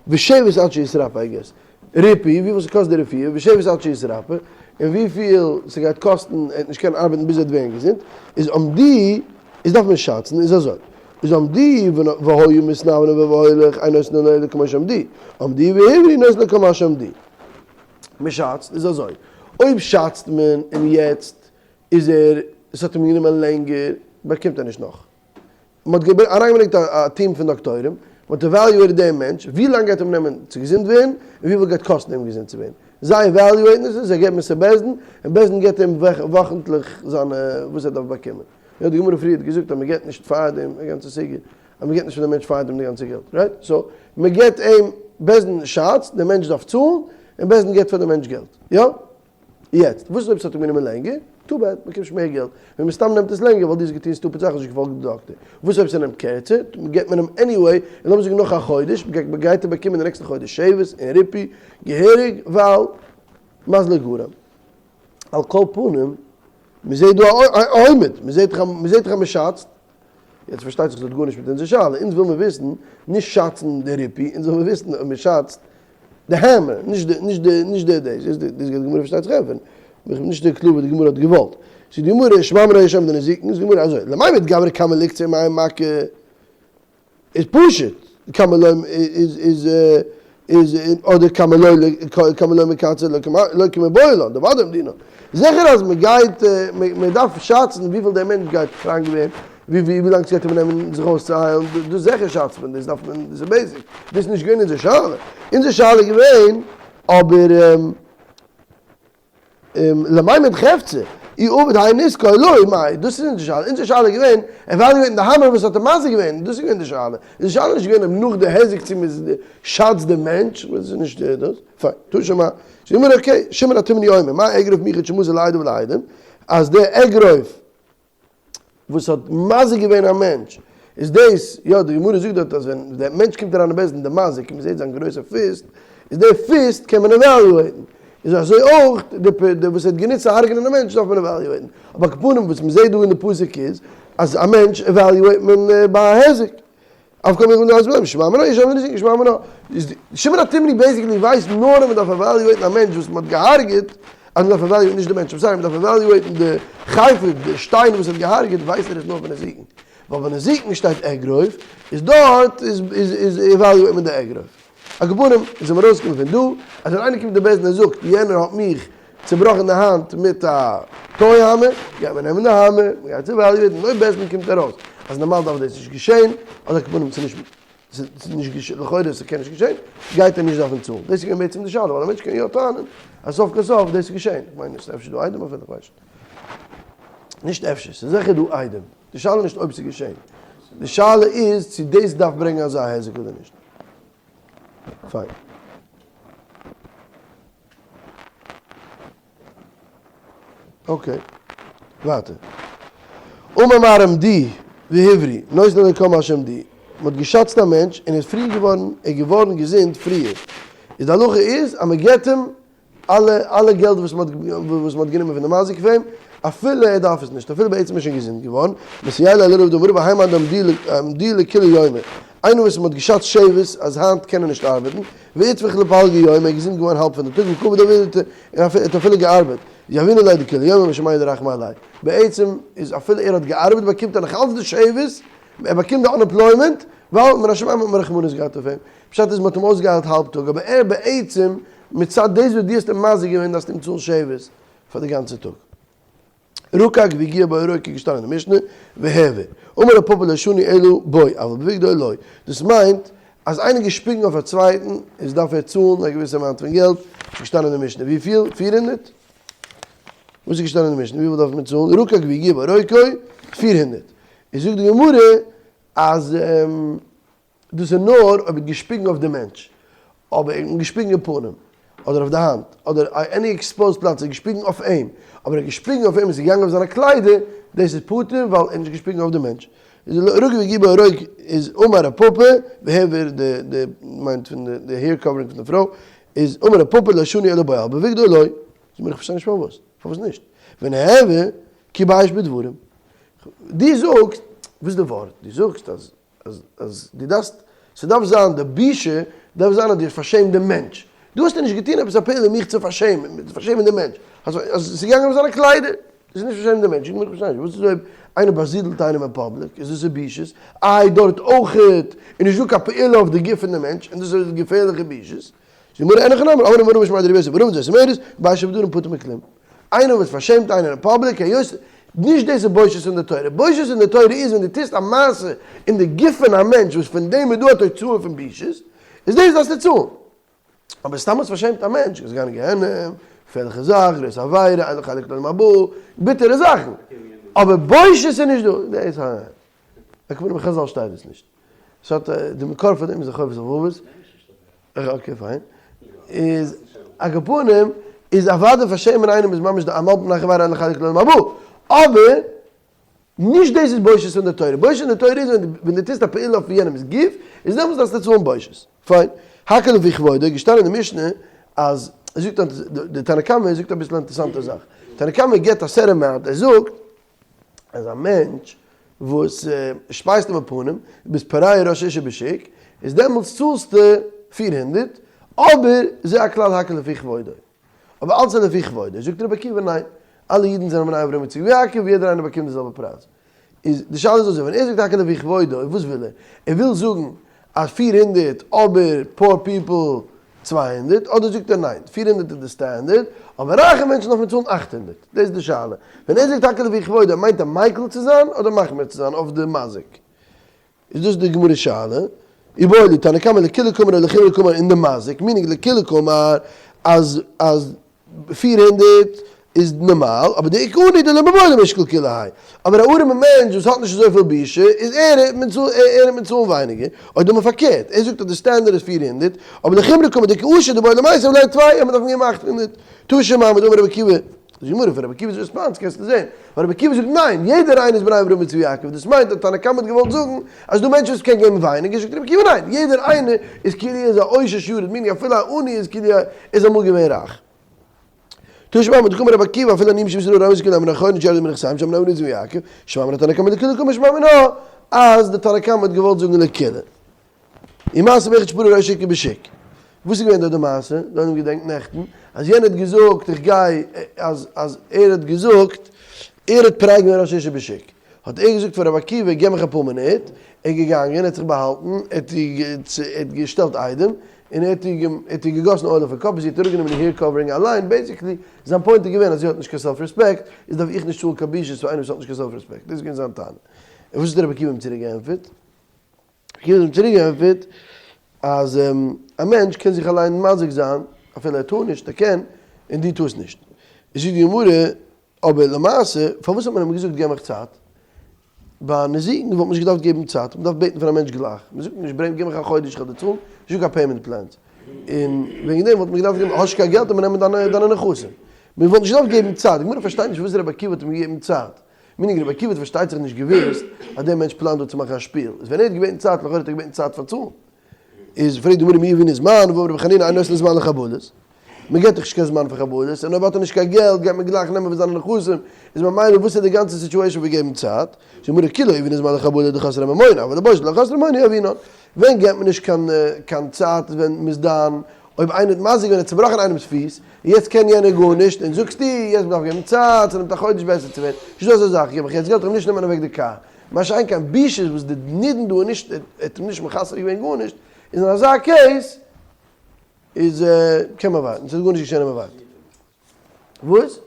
ושבת עד שיתרפא I guess. ריפוי, וויפיל ס'קאסט די רפואה, ושבת עד שיתרפא, און וויפיל ס'גייט קאסטן ער וועט נישט קענען ארבעטן ביז ער וועט ווערן געזונט, איז אמדוהו, איז דארף מען שאצן, איז אזוי. איז אמדוהו והיו מתנוונים והולך אין נותנין לו אלא כמו שאמדוהו. אמדוהו והבריא נותנין לו כמה שאמדוהו. מ'שאצט, איז אזוי. אויב שאצט מען און יעצט איז ער, ס'האט אים גענומען לענגער, באקומט ער נישט נאך. מען האט אריינגעברענגט א טיעם פון דאקטוירים, מען האט evaluated דעם מענטש, ווי לאנג גייט אים נעמען צו געזונט ווערן, און וויפיל גייט קאסטן אים געזונט צו ווערן. זיי evaluate ן עס, זיי געבן עס צו בית דין, און בית דין געבט אים וואכנטליך זיינע וואס ער דארף באקומען. יא, די גמרא פריער האט געזאגט אז מען געבט נישט פאר דעם די גאנצע סוגיא, אז מען געבט נישט פאר דעם מענטש פאר דעם די גאנצע געלט, right? So, מען געבט אים, בית דין שאצט, דער מענטש דארף צאלן, און בית דין געבט פאר דעם מענטש געלט. יא? יעצט, וואס איז אויב ס'האט אים גענומען לענגער? Too bad, באקומסט מער געלט. ווען מסתם נעמט עס לענגער ווייל דו האסט געטון stupid זאכן, האסט נישט געפאלגט די דאקטער. וואס אויב ס'נעמט קערצער? געבט מען אים anyway, און לאמיר זאגן נאך א חודש, גייט ער באקומען די נעקסטע חודש שבת און ריפוי געהעריג, ווייל מזלו גרם. על כל פנים, מ'זעט דא א עומד, מ'זעט דאך אז מ'שאצט. יעצט פארשטייט זיך ס'האט גארנישט מיט אונזער שאלה, אונז וויל מיר וויסן, נישט שאצן די ריפוי, אונז וויל מיר וויסן אויב מ'שאצט. די hammer, נישט די, נישט די, נישט די דאס, דאס גייט די גמרא פארשטייט זיך ענטפערן, איך בין נישט קלאר וואס די גמרא האט געוואלט. זאגט די גמרא, שמע מינה יש עומדין נזיקין, זאגט די גמרא אזוי, למימד גברא כמה ליקצר מאי מכה, איז פשוט, כמה לא איז איז איז אדער כמה לא כמה לא מקצר לא קמיבעיא לן, דודאי אמדינן. זיכער אז מען גייט מען דארף שאצן וויפיל דער מענטש גייט קראנק ווערן, ווי לאנג ס'גייט אים נעמען זיך אויסצוהיילן, דאס זיכער שאצט מען, דאס דארף מען, דאס איז basic, דאס איז נישט געווען אונזער שאלה, אונזער שאלה איז געווען אבער למימד חפצא, אי עביד האי נזקא או לא, מאי, דאס איז נישט די שאלה, אונזער שאלה איז געווען evaluate ן די hammer וואס האט אים מזיק געווען, דאס איז געווען די שאלה, איז די שאלה נישט געווען אויב נאך די היזק צו מען שאצט די מענטש, דאס איז נישט דאס, פיין, תא שמע, זאגט מיר okay, שמעון התימני אומר, מה אגרוף מיוחד שמזר לעדים ולעדים, אז דער אגרוף וואס האט מזיק געווען א מענטש, איז דאס, יא די גמרא זאגט דארט אז ווען דער מענטש קומט אריין אין בית דין די מזיק און מען זעט זיין גרויסע fist, איז די fist קען מען evaluate ן, איז אזוי אויך די די וואס ער האט גענוצט צו הרג'נען א מענטש דארף מען evaluate ן, אבער על כל פנים וואס מען זעט דא אין די פסוק איז אז א מענטש evaluate מען ביי א היזק. אויף כל מיני דעות בלעם, שמע מינה, יש אומרים נזיקין, שמע מינה. איז די שמעון התימני basically ווייסט נאר אז מען דארף evaluate ן א מענטש וואס מען האט געהארגעט, אז מען דארף evaluate ן נישט די מענטש, I'm sorry, מען דארף evaluate ן די חפץ, די שטיין וואס האט געהארגעט, ווייסט ער עס נאר פון נזיקין. ווייל ביי נזיקין שטייט אגרוף, איז דארט איז איז איז evaluate מען די אגרוף. על כל פנים, איז מיר ארויסגעקומען פון דא, אז ווען איינער קומט אין בית דין און זאגט יענער האט מיך צובראכן די האנט מיט א toy hammer, גייט מען נעמען די hammer, מען גייט עס evaluate ן, און אויב בית דין קומט ארויס אז נארמאל דארף דאס נישט געשען, אדער על כל פנים ס'איז נישט ס'איז נישט געשען, לכאורה ס'קען נישט געשען, גייט ער נישט דארפן צאלן. דאס איז געווען בעצם די שאלה, ווייל א מענטש קען יא טענה'ן אז סוף כל סוף דאס איז געשען. כ'מיין עס איז אפשר דא עדים אפילו, כ'ווייס נישט. נישט אפשר, ס'איז זיכער דא עדים. די שאלה איז נישט אויב ס'איז געשען. די שאלה איז צו דאס דארף ברענגען אזא היזק אדער נישט. פיין. okay, ווייטער. אמר מר אמדוהו והבריא, נותנין לו כל מה שאמדוהו. מען האט געשאצט א מענטש און ער איז פריער געווארן, ער איז געווארן געזונט פריער. איז די הלכה איז אז מען געבט אים אלע אלע געלט וואס מען האט וואס מען האט גענומען פון די מזיק פון אים, אפילו ער דארף עס נישט, אפילו בעצם איז שוין געזונט געווארן, מסייע ליה לרב דאמר רבא האי מאן דאמדוהו לכולי יומא, איינער וואס מען האט געשאצט שבת אז היינט קען ער נישט ארבעטן, ואיתפח לפלגא יומא, ער איז געזונט געווארן האלב פון די טאג, וקא עביד עבידתיה, און ער האט אפילו געארבעט, יהבינן ליה דכולי יומא משום דרחמי עליה, בעצם איז אפילו ער האט געארבעט באקומט ער נאך אלץ די שבת, ער באקומט די unemployment, ווייל מן השמים האט מען רחמנות געהאט אויף אים, פשט איז מען האט אים אויסגעהיילט האלב טאג, אבער ער בעצם מצד דאס וואס דו האסט אים מזיק געווען דארפסטו אים צאלן שבת פאר די גאנצע טאג. רקק והגיע בו הרוקק איז געשטאנען אין די משנה, והעביר. אמר רב פפא לא שנו אלא בו אבל בבגדו לא. דאס מיינט אז איינער געשפיגן אויף א צווייטן איז דארף ער צאלן א געוויסע amount פון געלט, איז געשטאנען אין די משנה וויפיל? 400? וואס איז געשטאנען אין די משנה וויפיל דארף מען צאלן? רקק והגיע בו הרוקק 400. איז זאגט די גמרא אז. דאס איז נאר אויב ער האט געשפיגן אויף די מענטש, אבער ער האט געשפיגן אין פנים, אדער אויף די האנט, אדער any exposed פלאץ, ער האט געשפיגן אויף אים, אבער ער האט געשפיגן אויף אים און עס איז געגאנגען אויף זיינע קליידער, דאס איז פטור ווייל ער האט נישט געשפיגן אויף די מענטש. איז רקק והגיע בו הרוק איז אמר רב פפא, והעביר די די מיינט פון די hair covering פון די פרוי, איז אמר רב פפא לא שנו אלא בו אבל בבגדו לא, זאג מיר איך פארשטיי נישט פארוואס, פארוואס נישט? ונעבר כי בייש בדברים. דו זאגסט, וואס איז די ווארט? דו זאגסט אז אז אז דו דארפסט, ס'דארף זיין די בושה דארף זיין אז דו האסט פארשעמט דעם מענטש. דו האסט נישט געטון עפעס א פעולה מיך צו פארשעמען, צו פארשעמען דעם מענטש. אז אז ס'איז געגאנגען אויף זיינע קליידער, דאס איז נישט פארשעמען דעם מענטש. איך פארשטיי נישט, וואס איז אויב איינער באזידלט איינעם אין public, איז דאס איז בושות? איי דארט אויכעט איז נישט דא קיין פעולה אויף די גוף פון די מענטש, און דאס איז געפערליכע בושות. זאגט די גמרא אין הכי נמי, אמר רב משמיה דרבי יוסי בר אבין זאת אומרת, מבייש בדברים פטור מכלום. איינער וואס פארשעמט איינער אין public, היות נישט דאס איז בושות אין די תורה, בושות אין די תורה איז ווען דו טוסט א מעשה אין די גוף פון א מענטש וואס פון דעם איז דא א תוצאה פון בושות, איז דאס דארפסטו צאלן. אבער סתם האסט פארשעמט א מענטש, גייסט גיין אין גיהנום, געפערליכע זאך, גרויסע עבירה, אין לו חלק לעולם הבא, ביטערע זאכן. אבער בושות איז נישט דא. דאס א. עכ"פ אין חזל שטייט דאס נישט. ס'האט די מקור פון דעם איז די חובת הלבבות. okay פיין. איז על כל פנים איז אוודאי פארשעמען איינעם איז ממש די המלבין פני חבירו אין לו חלק לעולם הבא. אבער נישט דאס איז בושות אין די תורה. בושות אין די תורה איז ווען דו טוסט א פעולה אויף יענעמ'ס גוף, איז דעמאלטס דארפסטו צאלן בושות. פיין. הכל לפי כבודו, געשטאנען אין די משנה אז ער זאגט די תנא קמא זאגט אביסל א אינטערעסאנטע זאך. תנא קמא גיבט א certain amount, ער זאגט אז א מענטש וואס שפייסט אים אין פנים, דו ביסט פורע ראש אשה בשוק, איז דעמאלטס צאלסטו 400. אבער זה הכלל הכל לפי כבודו. אבער אלץ איז לפי כבודו. זאגט רבי עקיבא ניין, אלע אידן זענען בני אברהם יצחק ויעקב, יעדער איינער באקומט די זעלבע פרייז. איז די שאלה איז אזוי, ווען ער זאגט הכל לפי כבודו, וואס וויל ער? ער וויל זאגן אז 400 אבער poor people 200, אדער זאגט ער ניין, 400 איז די standard, אבער רייכע מענטשן דארף מען צאלן 800. דאס איז די שאלה. ווען ער זאגט הכל לפי כבודו, מיינט ער מיקל צו זיין אדער מחמיר צו זיין אויף די מזיק? איז דאס די גמרא שאלה, איבעיא להו תנא קמא לקולא קאמר או לחומרא קאמר אין די מזיק, meaning לקולא קאמר אז אז 400 איז נארמאל, אבער דאיכא עני דלא מיבעי למישקל כולי האי, אבער א ארימע מענטש וואס האט נישט אזויפיל בושה איז ער ער וועט צאלן ווייניגער, אדער נאר פארקערט, ער זאגט אז די standard איז 400, אבער לחומרא קאמר דאיכא עשיר דבעי למיתב ליה טפי אז מען דארף אים געבן 800, תא שמע מדאמר רבי עקיבא. די גמרא פון רבי עקיבא'ס response קענסטו זען, ווייל רבי עקיבא זאגט ניין, יעדער איינער איז בני אברהם יצחק ויעקב, דאס מיינט אז תנא קמא האט געוואלט זאגן אז ס'דא מענטשן וואס קען געבן ווייניגער, זאגט רבי עקיבא ניין, יעדער איינער איז כאילו ער איז א עושר שירד meaning אפילו א עני איז כאילו ער איז אמאל געווען רייך. תא שמע מדקאמר רבי עקיבא אפילו עניים שבישראל רואים אותם כבני חורין שירדו מנכסיהם שהם בני אברהם יצחק ויעקב, שמע מינה תנא קמא לקולא קאמר שמע מינה אז די תנא קמא האט געוואלט זאגן לקולא. ומעשה באחד שפרע ראש עכו"ם בשוק. וואס איז געווען דארט די מעשה? די עולם געדענקט נעכטן אז יענער האט געזאגט איך גיי אז אז ער האט געזאגט ער האט פורע געווען ראש אשה בשוק. האט ער געזאגט פאר רבי עקיבא געב מיך אפאר מינוט, ער איז געגאנגען ער האט זיך באהאלטן ער האט ער האט געשטעלט עדים און ער האט איר ער האט איר געגאסן oil אויפן קאפ און זי האט אראפגענומען איר hair covering אליין, basically זיין point איז געווען אז זי האט נישט קיין self respect איז דארף איך נישט צאלן קיין בושות פאר איינער וואס האט נישט קיין self respect, דאס איז געווען זיין טענה. און וואס האט רבי עקיבא אים צוריק געענטפערט? עקיבא האט אים צוריק געענטפערט אז א מענטש קען זיך אליין מזיק זיין אפילו ער טאר נישט, ער קען, און דו טארסט נישט. זאגט די גמרא, אבער למעשה פארוואס האט מען אים געזאגט געב מיך צייט? ביי נזיקין וואלט מען נישט געדארפט געבן צייט, מען דארף בעטן פון א מענטש גלייך, מען זאגט נישט ברענג געב מיך א חודש איך וועל דיר צאלן, נישטא קיין payment plans, און וועגן דעם וואלט מען געדארפט געבן, האסט נישט קיין געלט, וועט מען נעמען דיינע נכסים. מען וואלט נישט געדארפט געבן צייט, די גמרא פארשטייט נישט פארוואס רבי עקיבא האט אים געגעבן צייט, meaning רבי עקיבא האט פארשטייט זיך נישט געוואוסט אז דער מענטש פלאנט דא צו מאכן א שפיל, איז ווען ער האט געבעטן צייט לכאורה האט ער געבעטן צייט פאר צאלן, איז פרעגט די גמרא מי יהבינן זמן, והאמר רבי חנינא אין נותנין זמן לחבלות, מען געבט דאך נישט קיין זמן פאר חבלות, און אויב האט ער נישט קיין געלט גייט מען גלייך נעמען פון זיינע נכסים, איז ממילא וואס איז די גאנצע situation פון געבן צייט, זאגט די גמרא כי לא יהבינן זמן לחבלה דחסרי ממונא, אבל לבושת דלא חסרי ממונא יהבינן, ווען געבט מען נישט קיין קיין צייט איז ווען מען איז דן אויב איינער האט מזיק געווען ער האט צובראכן איינעמס פיס, און יעצט קען יענער גארנישט, און זאגסטו יעצט מ'דארף געבן צייט, ס'נעמט א חודש בעסער צו ווערן, נישטא אזא זאך, געב איך יעצט געלט, איך וועל נישט נעמען אוועק די קאר. מה שאין כן בושות וואס די נידון דא איז נישט, ער האט אים נישט מחסר געווען גארנישט, איז אין אזא case איז קען מען ווארטן, ס'איז גארנישט געשען און מ'ווארט. וואס?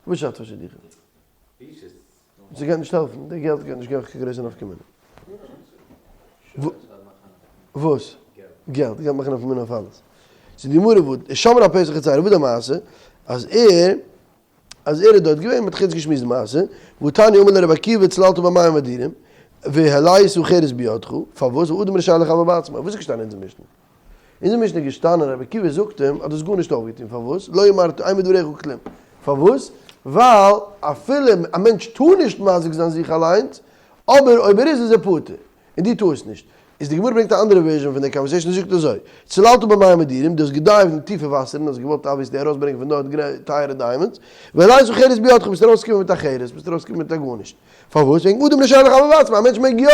וואס שאדט פאר שידוכים? ס'גייט נישט העלפן, די געלט גייט נישט געבן קיין גרויסע נפקא מינה. וואס? געלט, געלט מאכן נפקא מינה אויף אלעס. ס'איז די גמרא וואס, שמרה על פתח חצרה, וואס די מעשה? אז ער, אז ער איז דארט געווען, מ'האט דאך יעצט געשמועסט די מעשה, והתניא אמר לו רבי עקיבא צללת במים אדירים, והעלית חרס בידך, פארוואס? ואדם רשאי לחבל בעצמו, וואס איז געשטאנען אין אונזער משנה? אין אונזער משנה איז געשטאנען רבי עקיבא זאגט אים אז דו האסט גארנישט אויפגעטון, פארוואס? לא אמרת אין בדבריך כלום, פארוואס? ווייל אפילו א מענטש טאר נישט מזיק זיין זיך אליינס, אבער אויב ער איז איז ער פטור, און דו טארסט נישט. איז די גמרא ברענגט א אנדערע version פון די conversation און זאגט אזוי, צללת במים אדירים, דו האסט געדייווט אין טיפע וואסערן, האסט געוואלט obviously ארויסברענגען פון דארט טייערע diamonds, והעלית חרס בידך, ביסט ארויסגעקומען מיט א חרס, ביסט ארויסגעקומען מיט א גארנישט. פארוואס? וועגן אדם רשאי לחבל בעצמו, א מענטש מעג יא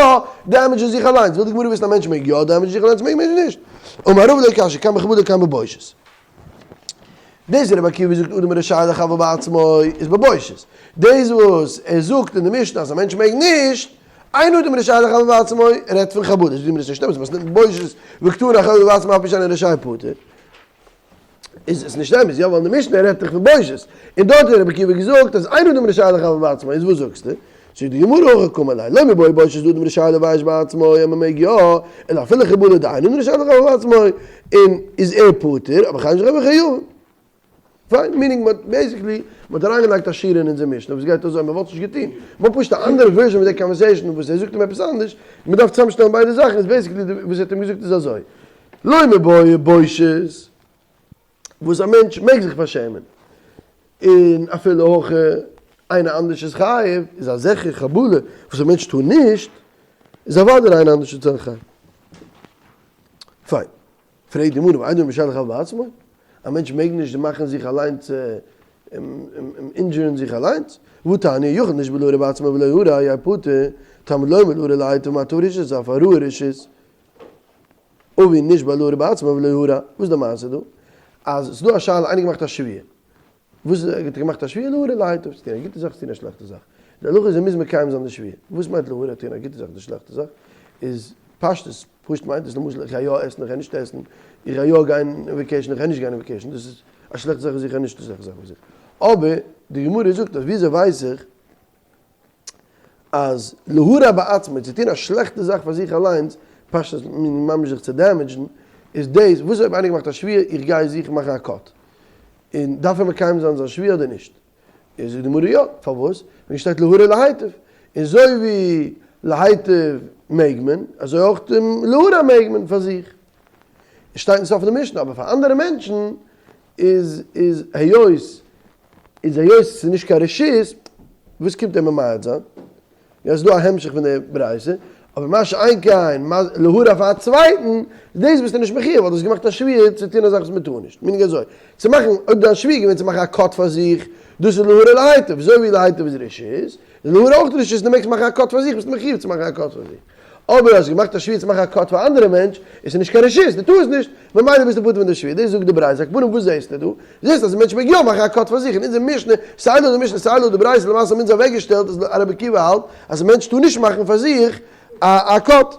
דעמעדזשן זיך אליינס, וויל די גמרא וויסן א מענטש מעג יא דעמעדזשן זיך אליינס מעג מענטש נישט? אמר רבא לא קשיא, כאן בחבלה כאן בבושת. דאס רבי עקיבא זאגט אדם רשאי לחבל בעצמו איז בבושת. דאס וואס ער זאגט אין די משנה אז א מענטש מעג נישט, אין אדם רשאי לחבל בעצמו, רעדט פון חבלה, זאגט די גמרא ס'נישט אמת, מתניתין בושת וקתני החובל בעצמו אף על פי שאינו רשאי פטור. איז עס נישט אמת, יא ווייל די משנה רעדט דאך פון בושת, און דארט האט רבי עקיבא געזאגט אז אין אדם רשאי לחבל בעצמו, איז וואס זאגסטו? זאגט די גמרא הכי קאמר ליה, לא מיבעיא בושת דאדם רשאי לבייש בעצמו, אז מען מעג יא, אלא אפילו חבלה דאין אדם רשאי לחבל בעצמו, און איז ער פטור, אבער חייבים שחייבים חייבים. פיין, meaning מ'האט basically, מ'האט אריינגעלייגט א שורה אין אונזער משנה וואס גייט אזוי, מ'וואלט נישט געטון, מ'האט פשוט א אנדערע version פון די conversation וואס ער זאגט אים עפעס אנדערש, מ'דארף צוזאמשטעלן ביידע זאכן, איז basically וואס ער האט אים געזאגט איז אזוי. לא מיבעיא בושת, וואס א מענטש מעג זיך פארשעמען, און אפילו הכי איינער אנדערש איז חייב, איז א זיכער חבלה וואס א מענטש טאר נישט, איז אוודאי איינער אנדערש איז חייב. פיין. פרעגט די גמרא, ואין אדם רשאי לחבל בעצמו? א מענטש מעג נישט מאכן זיך אליינס אינדזשערן זיך אליינס? והתניא, יכול נשבע להרע בעצמו ולא הרע, יהא פטור, תלמוד לומר להרע להיטיב מה טוב רשעות אף הרעה רשעות. אבי נשבע להרע בעצמו ולא הרע, וואס איז די מעשה דא? אז ס'איז דא א שאלה, איינער געמאכט א שבועה, וואס איז ער האט געמאכט א שבועה להרע להיטיב, צו טון א גוטע זאך צו טון א שלעכטע זאך, די הלכה איז ער מוז מקיים זיין די שבועה, וואס מיינט להרע טון א גוטע זאך אדער שלעכטע זאך, איז פשטות, פשוט מיינט עס למשל איך גיי יא עסן איך גיי נישט עסן, איך גיי יא גיין אין vacation איך גיי נישט גיין אין vacation, דאס איז א שלעכטע זאך איז זיכער נישט א שלעכטע זאך פאר זיך, אבער די גמרא זאגט אז וויאזוי ווייס איך אז להרע בעצמו, צו טון א שלעכטע זאך פאר זיך אליינס, פשטות ממש זיך צו damage ן, איז דאס, וואס אויב איינער געמאכט א שבועה איך גיי זיך מאכן א cut, און דארף ער מקיים זיין זיין שבועה אדער נישט? איז זאגט די גמרא יא, פארוואס? וועגן שטייט להרע להיטיב, און אזוי ווי להיטיב מעג מען, אזוי אויך להרע מעג מען פאר זיך. עס שטייט אין סוף פון די משנה, אבער פאר אנדערע מענטשן איז איז היות איז היות עס איז נישט קיין רשות, וואס קומט ער ממעט זיין? יא ס'איז דא א המשך פון די ברייתא, אבער מה שאין כן להרע פאר א צווייטן, דאס ביסטו נישט מחיוב ווייל דו האסט געמאכט א שבועה צו טון א זאך וואס מען טאר נישט, meaning אזוי, צו מאכן, אויב דיין שבועה איז געווען צו מאכן א cut פאר זיך, דאס איז להרע להיטיב, אזוי ווי להיטיב איז רשות, איז להרע אויך רשות, דו מעגסט מאכן א cut פאר זיך, ביסטו מחיוב צו מאכן א cut פאר זיך. אבער האסט געמאכט א שבועה צו מאכן א cut פאר א אנדערע מענטש, איז עס נישט קיין רשות, דו טארסט נישט, ממילא ביסטו פטור פון די שבועה, דאס זאגט די ברייתא, על כל פנים וואס זעסטו דא? זעסט אז א מענטש מעג יא מאכן א cut פאר זיך, אין אונזער משנה, סיי לויט די משנה סיי לויט די ברייתא, למעשה האבן אונז אוועקגעשטעלט אז רבי עקיבא האלט אז א מענטש טאר נישט מאכן פאר זיך א cut.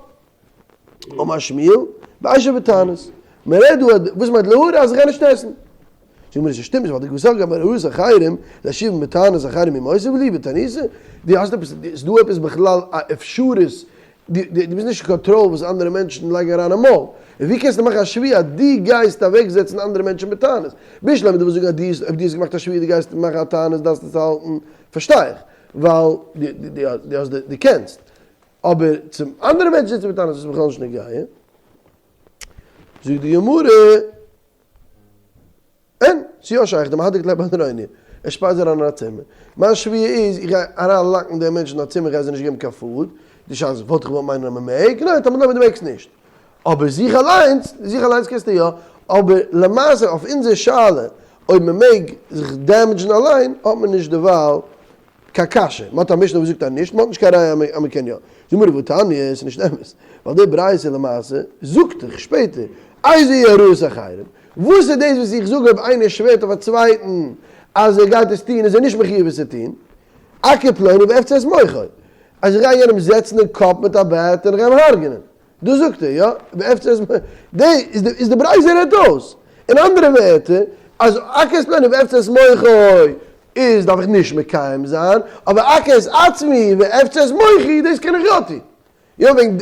אמר שמואל, באשב בתענית, מען רעדט דא וואס מיינט להרע אז איך גיי נישט עסן. זאגט מיר עס שטימט נישט ווייל די גמ' זאגט גם הרעת אחרים להושיבם בתענית אחרים הוא מוסיף להו בתעניתא, דו האסט עפעס, איז דא עפעס בכלל א אפשרות, דו ביסט נישט אין קאנטראל וואס אנדערע מענטשן לייגן אריין אין מויל, און ווי קענסטו מאכן א שבועה אז דו גייסט אוועק זעצן אנדערע מענטשן בתענית, בשלמא דו ווילסט זאגן אז דו האסט, אויב דו האסט געמאכט א שבועה דו גייסט מאכן א תענית דארפסטו עס האלטן, פארשטיי איך, ווייל דו האסט דו קענסט, אבער צום אנדערע מענטשן זיצן בתענית איז בכלל נישט נוגע. זאגט די גמרא. אין, ס'איז יא שייך, דמהדק ליה באדרוניא, ער שפארט זיי אריין אין א צימער. מיין שבועה איז, איך גיי אריין lock ן די מענטשן אין א צימער, איך גיי זיי נישט געבן קיין food, די שאלה איז, וואלט איך געוואלט מיינען אז מען מעג? ניין, תלמוד לומר דו מעגסט נישט. אבער זיך אליינס, זיך אליינס קענסטו יא, אבער למעשה אויף אונזער שאלה אויב מען מעג זיך damage ן אליין, האט מען נישט דערווייל קיין קשיא, מען האט א משנה וואס זאגט אז נישט, מען האט נישט קיין ראיה אז מען קען יא. זאג מיר והתניא, עס איז נישט אמת, ווייל די ברייתא למעשה זאגט דאך שפעטער, איזו היא הרעת אחרים, וואס איז דאס וואס איך זאג אויב איינער שווערט אויף א צווייטן אז ער גייט עס טון איז ער נישט מחיוב עס צו טון, אכה פלוני ואפצע את מוחו, אז איך גיי יענעם זעצן אין קאפ מיט א bat און איך גיי אים הרג'נען, דאס זאגט ער, יא? ואפצע את מוחו, די איז די ברייתא רעדט אויס, אין אנדערע ווערטער, אז אכה את פלוני ואפצע את מוחו איז דארף איך נישט מקיים זיין, אבער אכה את עצמי ואפצע את מוחי דאס קען איך יא טון. יא וועגן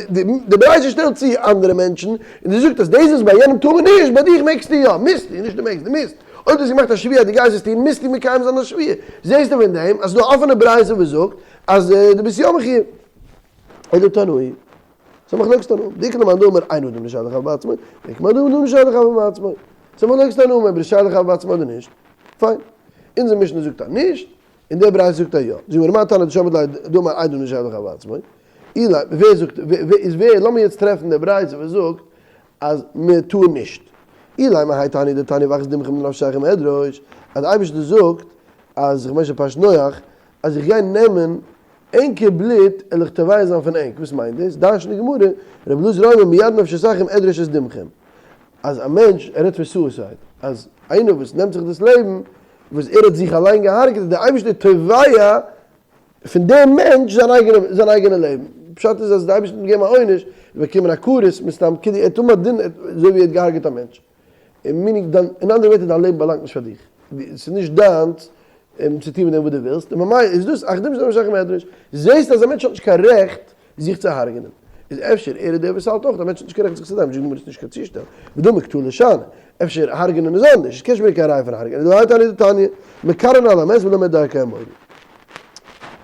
די ברייתא שטעלט צו אנדערע מענטשן און זי זאגט אז דאס וואס ביי יענעם טאר מען נישט ביי דיך מעגסטו יא, מוזטו, נישט דו מעגסט, דו מוזט, אויב דו האסט געמאכט א שבועה אז דו גייסט עס טון מוזטו מקיים זיין דיין שבועה, זעסטו פון דעם אז ס'איז דא א אפענע ברייתא וואס זאגט אז דו ביסט יא מחיוב. אלא תנאי. ס'איז מחלוקת תנאים. דאיכא למאן דאמר אין אדם רשאי לחבל בעצמו, ואיכא למאן דאמר אדם רשאי לחבל בעצמו. ס'איז מחלוקת תנאים אויב רשאי לחבל בעצמו אדער נישט. פיין. אונזער משנה זאגט אז נישט, און דער ברייתא זאגט אז יא. זאג מיר מאי תנא דשמעת ליה דאמר אין אדם רשאי לחבל בעצמו. אילימא, ווער זאגט, איז ווער, לאמיר יעצט טרעפן דער ברייתא וואס זאגט אז מען טאר נישט. אילימא האי תנא דתניא ואחז דמכם לנפשכם אדרוש, אז דער אייבערשטער זאגט אז, כ'מיין שוין פרשת נח, אז איך גיי נעמען ענקער בלוט על איך תובע זיין פון ענק, וואס מיינט דאס? דרש'נט די גמרא, רבי אלעזר אומר מיד נפשותיכם אדרוש את דמכם, אז א מענטש, ער רעדט פון suicide, אז איינער וואס נעמט זיך דאס לעבן, וואס ער האט זיך אליין געהארגעט, איז דער אייבערשטער תובע פון דעם מענטש זיין אייגענע זיין אייגענע לעבן, פשט איז אז דער אייבערשטער האט אים געגעבן א עונש, באקומען א כרת מסתם, כאילו ער האט אים א דין אזוי ווי ער האט געהארגעט א מענטש. meaning דיין, אין אנדערע ווערטער דיין לעבן באלאנגט נישט פאר דיך, ס'איז נישט דיינס צו טון מיט דעם וואס דו ווילסט, און ממילא איז דאס אך דעם שייך מדרש, זעסט אז א מענטש האט נישט קיין רעכט זיך צו הרג'נען, איז אפשר ער איז דער וואס האלט אויך אז א מענטש האט נישט קיין רעכט זיך צו דעמאלטס זאגט די גמרא ס'איז נישט קיין צושטעל, ודמי קטלא שאני, אפשר הרג'נען איז אנדערש, עס קען נישט ברענגען קיין ראיה פון הרג'נען, אלא האי תנא דתניא, מקרעין על המת ולא דרכי האמורי.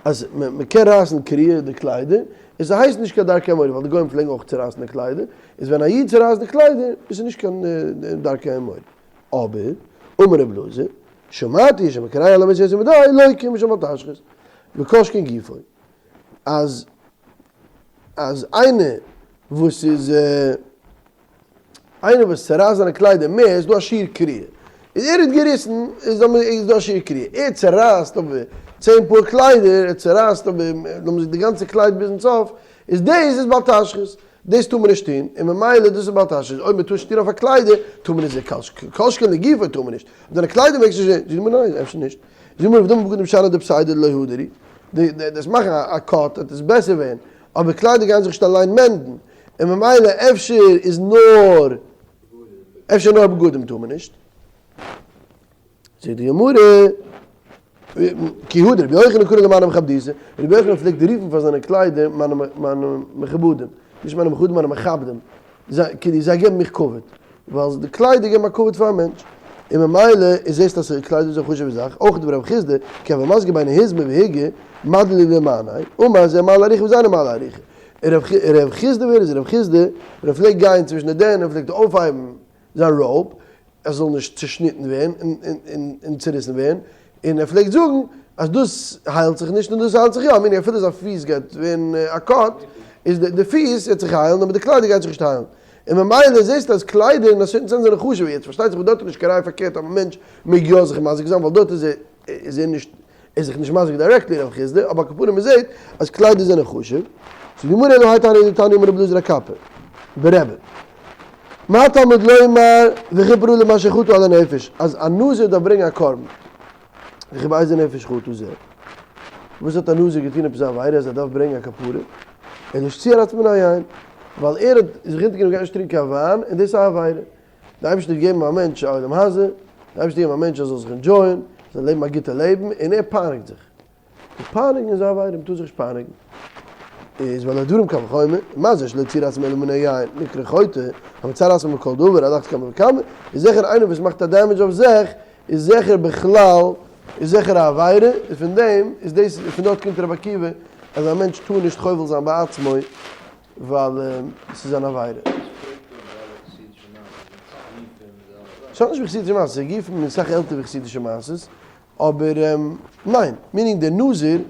אז מען קען רייסן קריעה די קליידער, און ס'הייסט נישט קיין דרכי האמורי, ווייל די גוים פלעגן אויך צורייסן די קליידער, איז ווען א איד צורייסט די קליידער איז עס נישט קיין דרכי האמורי. אבער, אמר רב אלעזר, שמעתי שמקרע על המת יותר מדאי לוקה משום בל תשחית, וכל שכן גופו. אז אז איינער וואס איז. איינער וואס צערייסט זיינע קליידער מער איז דא א שיעור קריעה, איז ער האט געריסן איז איז דא א שיעור קריעה, ער צערייסט אבער צען פאר קליידער, ער צערייסט אבער לאמיר זאגן די גאנצע קלייד ביזן סוף, איז דאס איז בל תשחית. דאס טאר מען נישט טון, און ממילא דאס איז בל תשחית, אויב מען טאר נישט טון אויף א קליידער, טאר מען נישט זיך כל שכן לגופו טאר מען נישט, אויף דיינע קליידער מעגסטו נישט, זאגט די גמרא ניין, אפשר נישט, זאגט די גמרא ודמי בגדים שאני דפסידי דלא הדרי, דאס מאכן א cut וועט עס בעסער ווערן, אבער קליידער גייען זיך נישט אליין מענדן, און ממילא אפשר איז נאר, אפשר נאר בגדים טאר מען נישט. זאגט די גמרא, כי הא דרבי יוחנן קרי למאני מכבדייתא, רבי יוחנן פלעגט רופן פאר זיינע קליידער מיינע מכובדים, נישט מיינע מכובדים מיינע מכבדים, כאילו זיי געבן מיך כבוד, ווייל די קליידער געבן א כבוד פאר א מענטש, און ממילא איז זעסטו אז קליידער איז א חשוב'ע זאך, אויך דברי רב חסדא, כי הוה מסגי ביני היזמי והיגי, מדלי להו למאניה, אמר זה מעלה אריכא וזה אינו מעלה אריכא. רב חסדא ווער איז רב חסדא? ווען ער פלעגט גיין צווישן די דערנער פלעגט ער אויפהייבן זיין robe, עס זאל נישט צושניטן ווערן און צוריסן ווערן, און ער פלעגט זאגן אז דאס היילט זיך נישט און דאס היילט זיך יא, meaning אפילו זיין פיס גייט ווערן א cut, איז די פיס וועט זיך היילן אבער די קליידער גייט זיך נישט היילן, און ממילא זעסטו אז קליידער אין א certain sense זענען חשוב'ער, יעצט פארשטייט זיך וואס דארט איז נישט קיין ראיה פארקערט אז א מענטש מעג יא זיך מזיק זיין ווייל דארט איז ער איז ער נישט ער איז זיך נישט מזיק directly רב חסדא, אבער על כל פנים מען זעט אז קליידער זענען חשוב, זאגט די גמרא אלא האי תנא דתניא אמר רבי אלעזר הקפר ברבי מה תלמוד לומר וכפר עליו מאשר חטא על הנפש אז א נזיר דארף ברענגען א קרבן וכי באיזה נפש חטא זה וואס האט א נזיר געטון עפעס א עבירה אז ער דארף ברענגען א כפרה אלא שציער עצמו מן היין ווייל ער האט זיך אונטערגענומען גיין נישט טרינקען קיין וויין און דאס איז א עבירה די אייבערשטער האט געגעבן א מענטש א עולם הזה, די אייבערשטער האט געגעבן א מענטש ער זאל זיך enjoy ען, זאל לעבן א גוטע לעבן, און ער פייניגט זיך. די פייניגן איז א עבירה, מען טאר זיך נישט פייניגן. איז והלא דברים קל וחומר, מה זה שלא ציער עצמו אלא מן היין, נקרא חוטא, המצער עצמו בכל דבר, על אחת כמה וכמה, איז זיכער איינער וואס מאכט א damage אויף זיך, איז זיכער בכלל, איז זיכער א עבירה, און פון דעם איז דאס, פון דארט קומט רבי עקיבא, אז א מענטש טאר נישט חובל זיין בעצמו, ווייל ס'איז אן עבירה. ס'האט נישט מיט חסידישע מעשות, סיגופים איז אסאך עלטער ווי חסידישע מעשות, אבער ניין, meaning דער נזיר,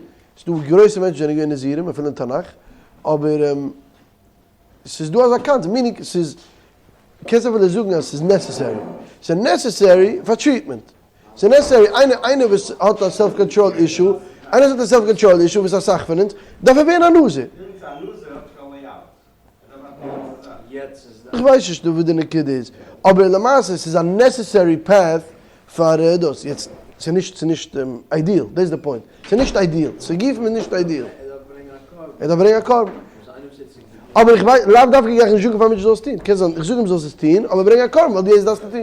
ס'איז דא גרויסע מענטשן זענען געווען נזירים אפילו אין תנך, אבער ס'איז דא אזא concept, meaning ס'איז, קענסט אפילו זאגן אז ס'איז necessary, ס'איז necessary פאר treatment. ס'איז necessary איינער איינער וואס האט א self control issue, איינער וואס האט א self control issue וואס אסאך פון אונז, דארף ער ווערן א נזיר. איך ווייס נישט וואס די נקודה איז, אבער למעשה ס'איז א necessary path פאר דאס, יעצט ס'איז נישט ס'איז נישט ideal, דאס איז די point, ס'איז נישט ideal, סיגופים איז נישט ideal. ער דארף ברענגען א קרבן. אבער איך ווייס, לאו דווקא גיי איך נישט זאגן פאר מענטשן זאלסט טון, קען זיין איך זאג אים זאלסט עס טון, אבער ברענג א קרבן ווייל דו דארפסט עס טון.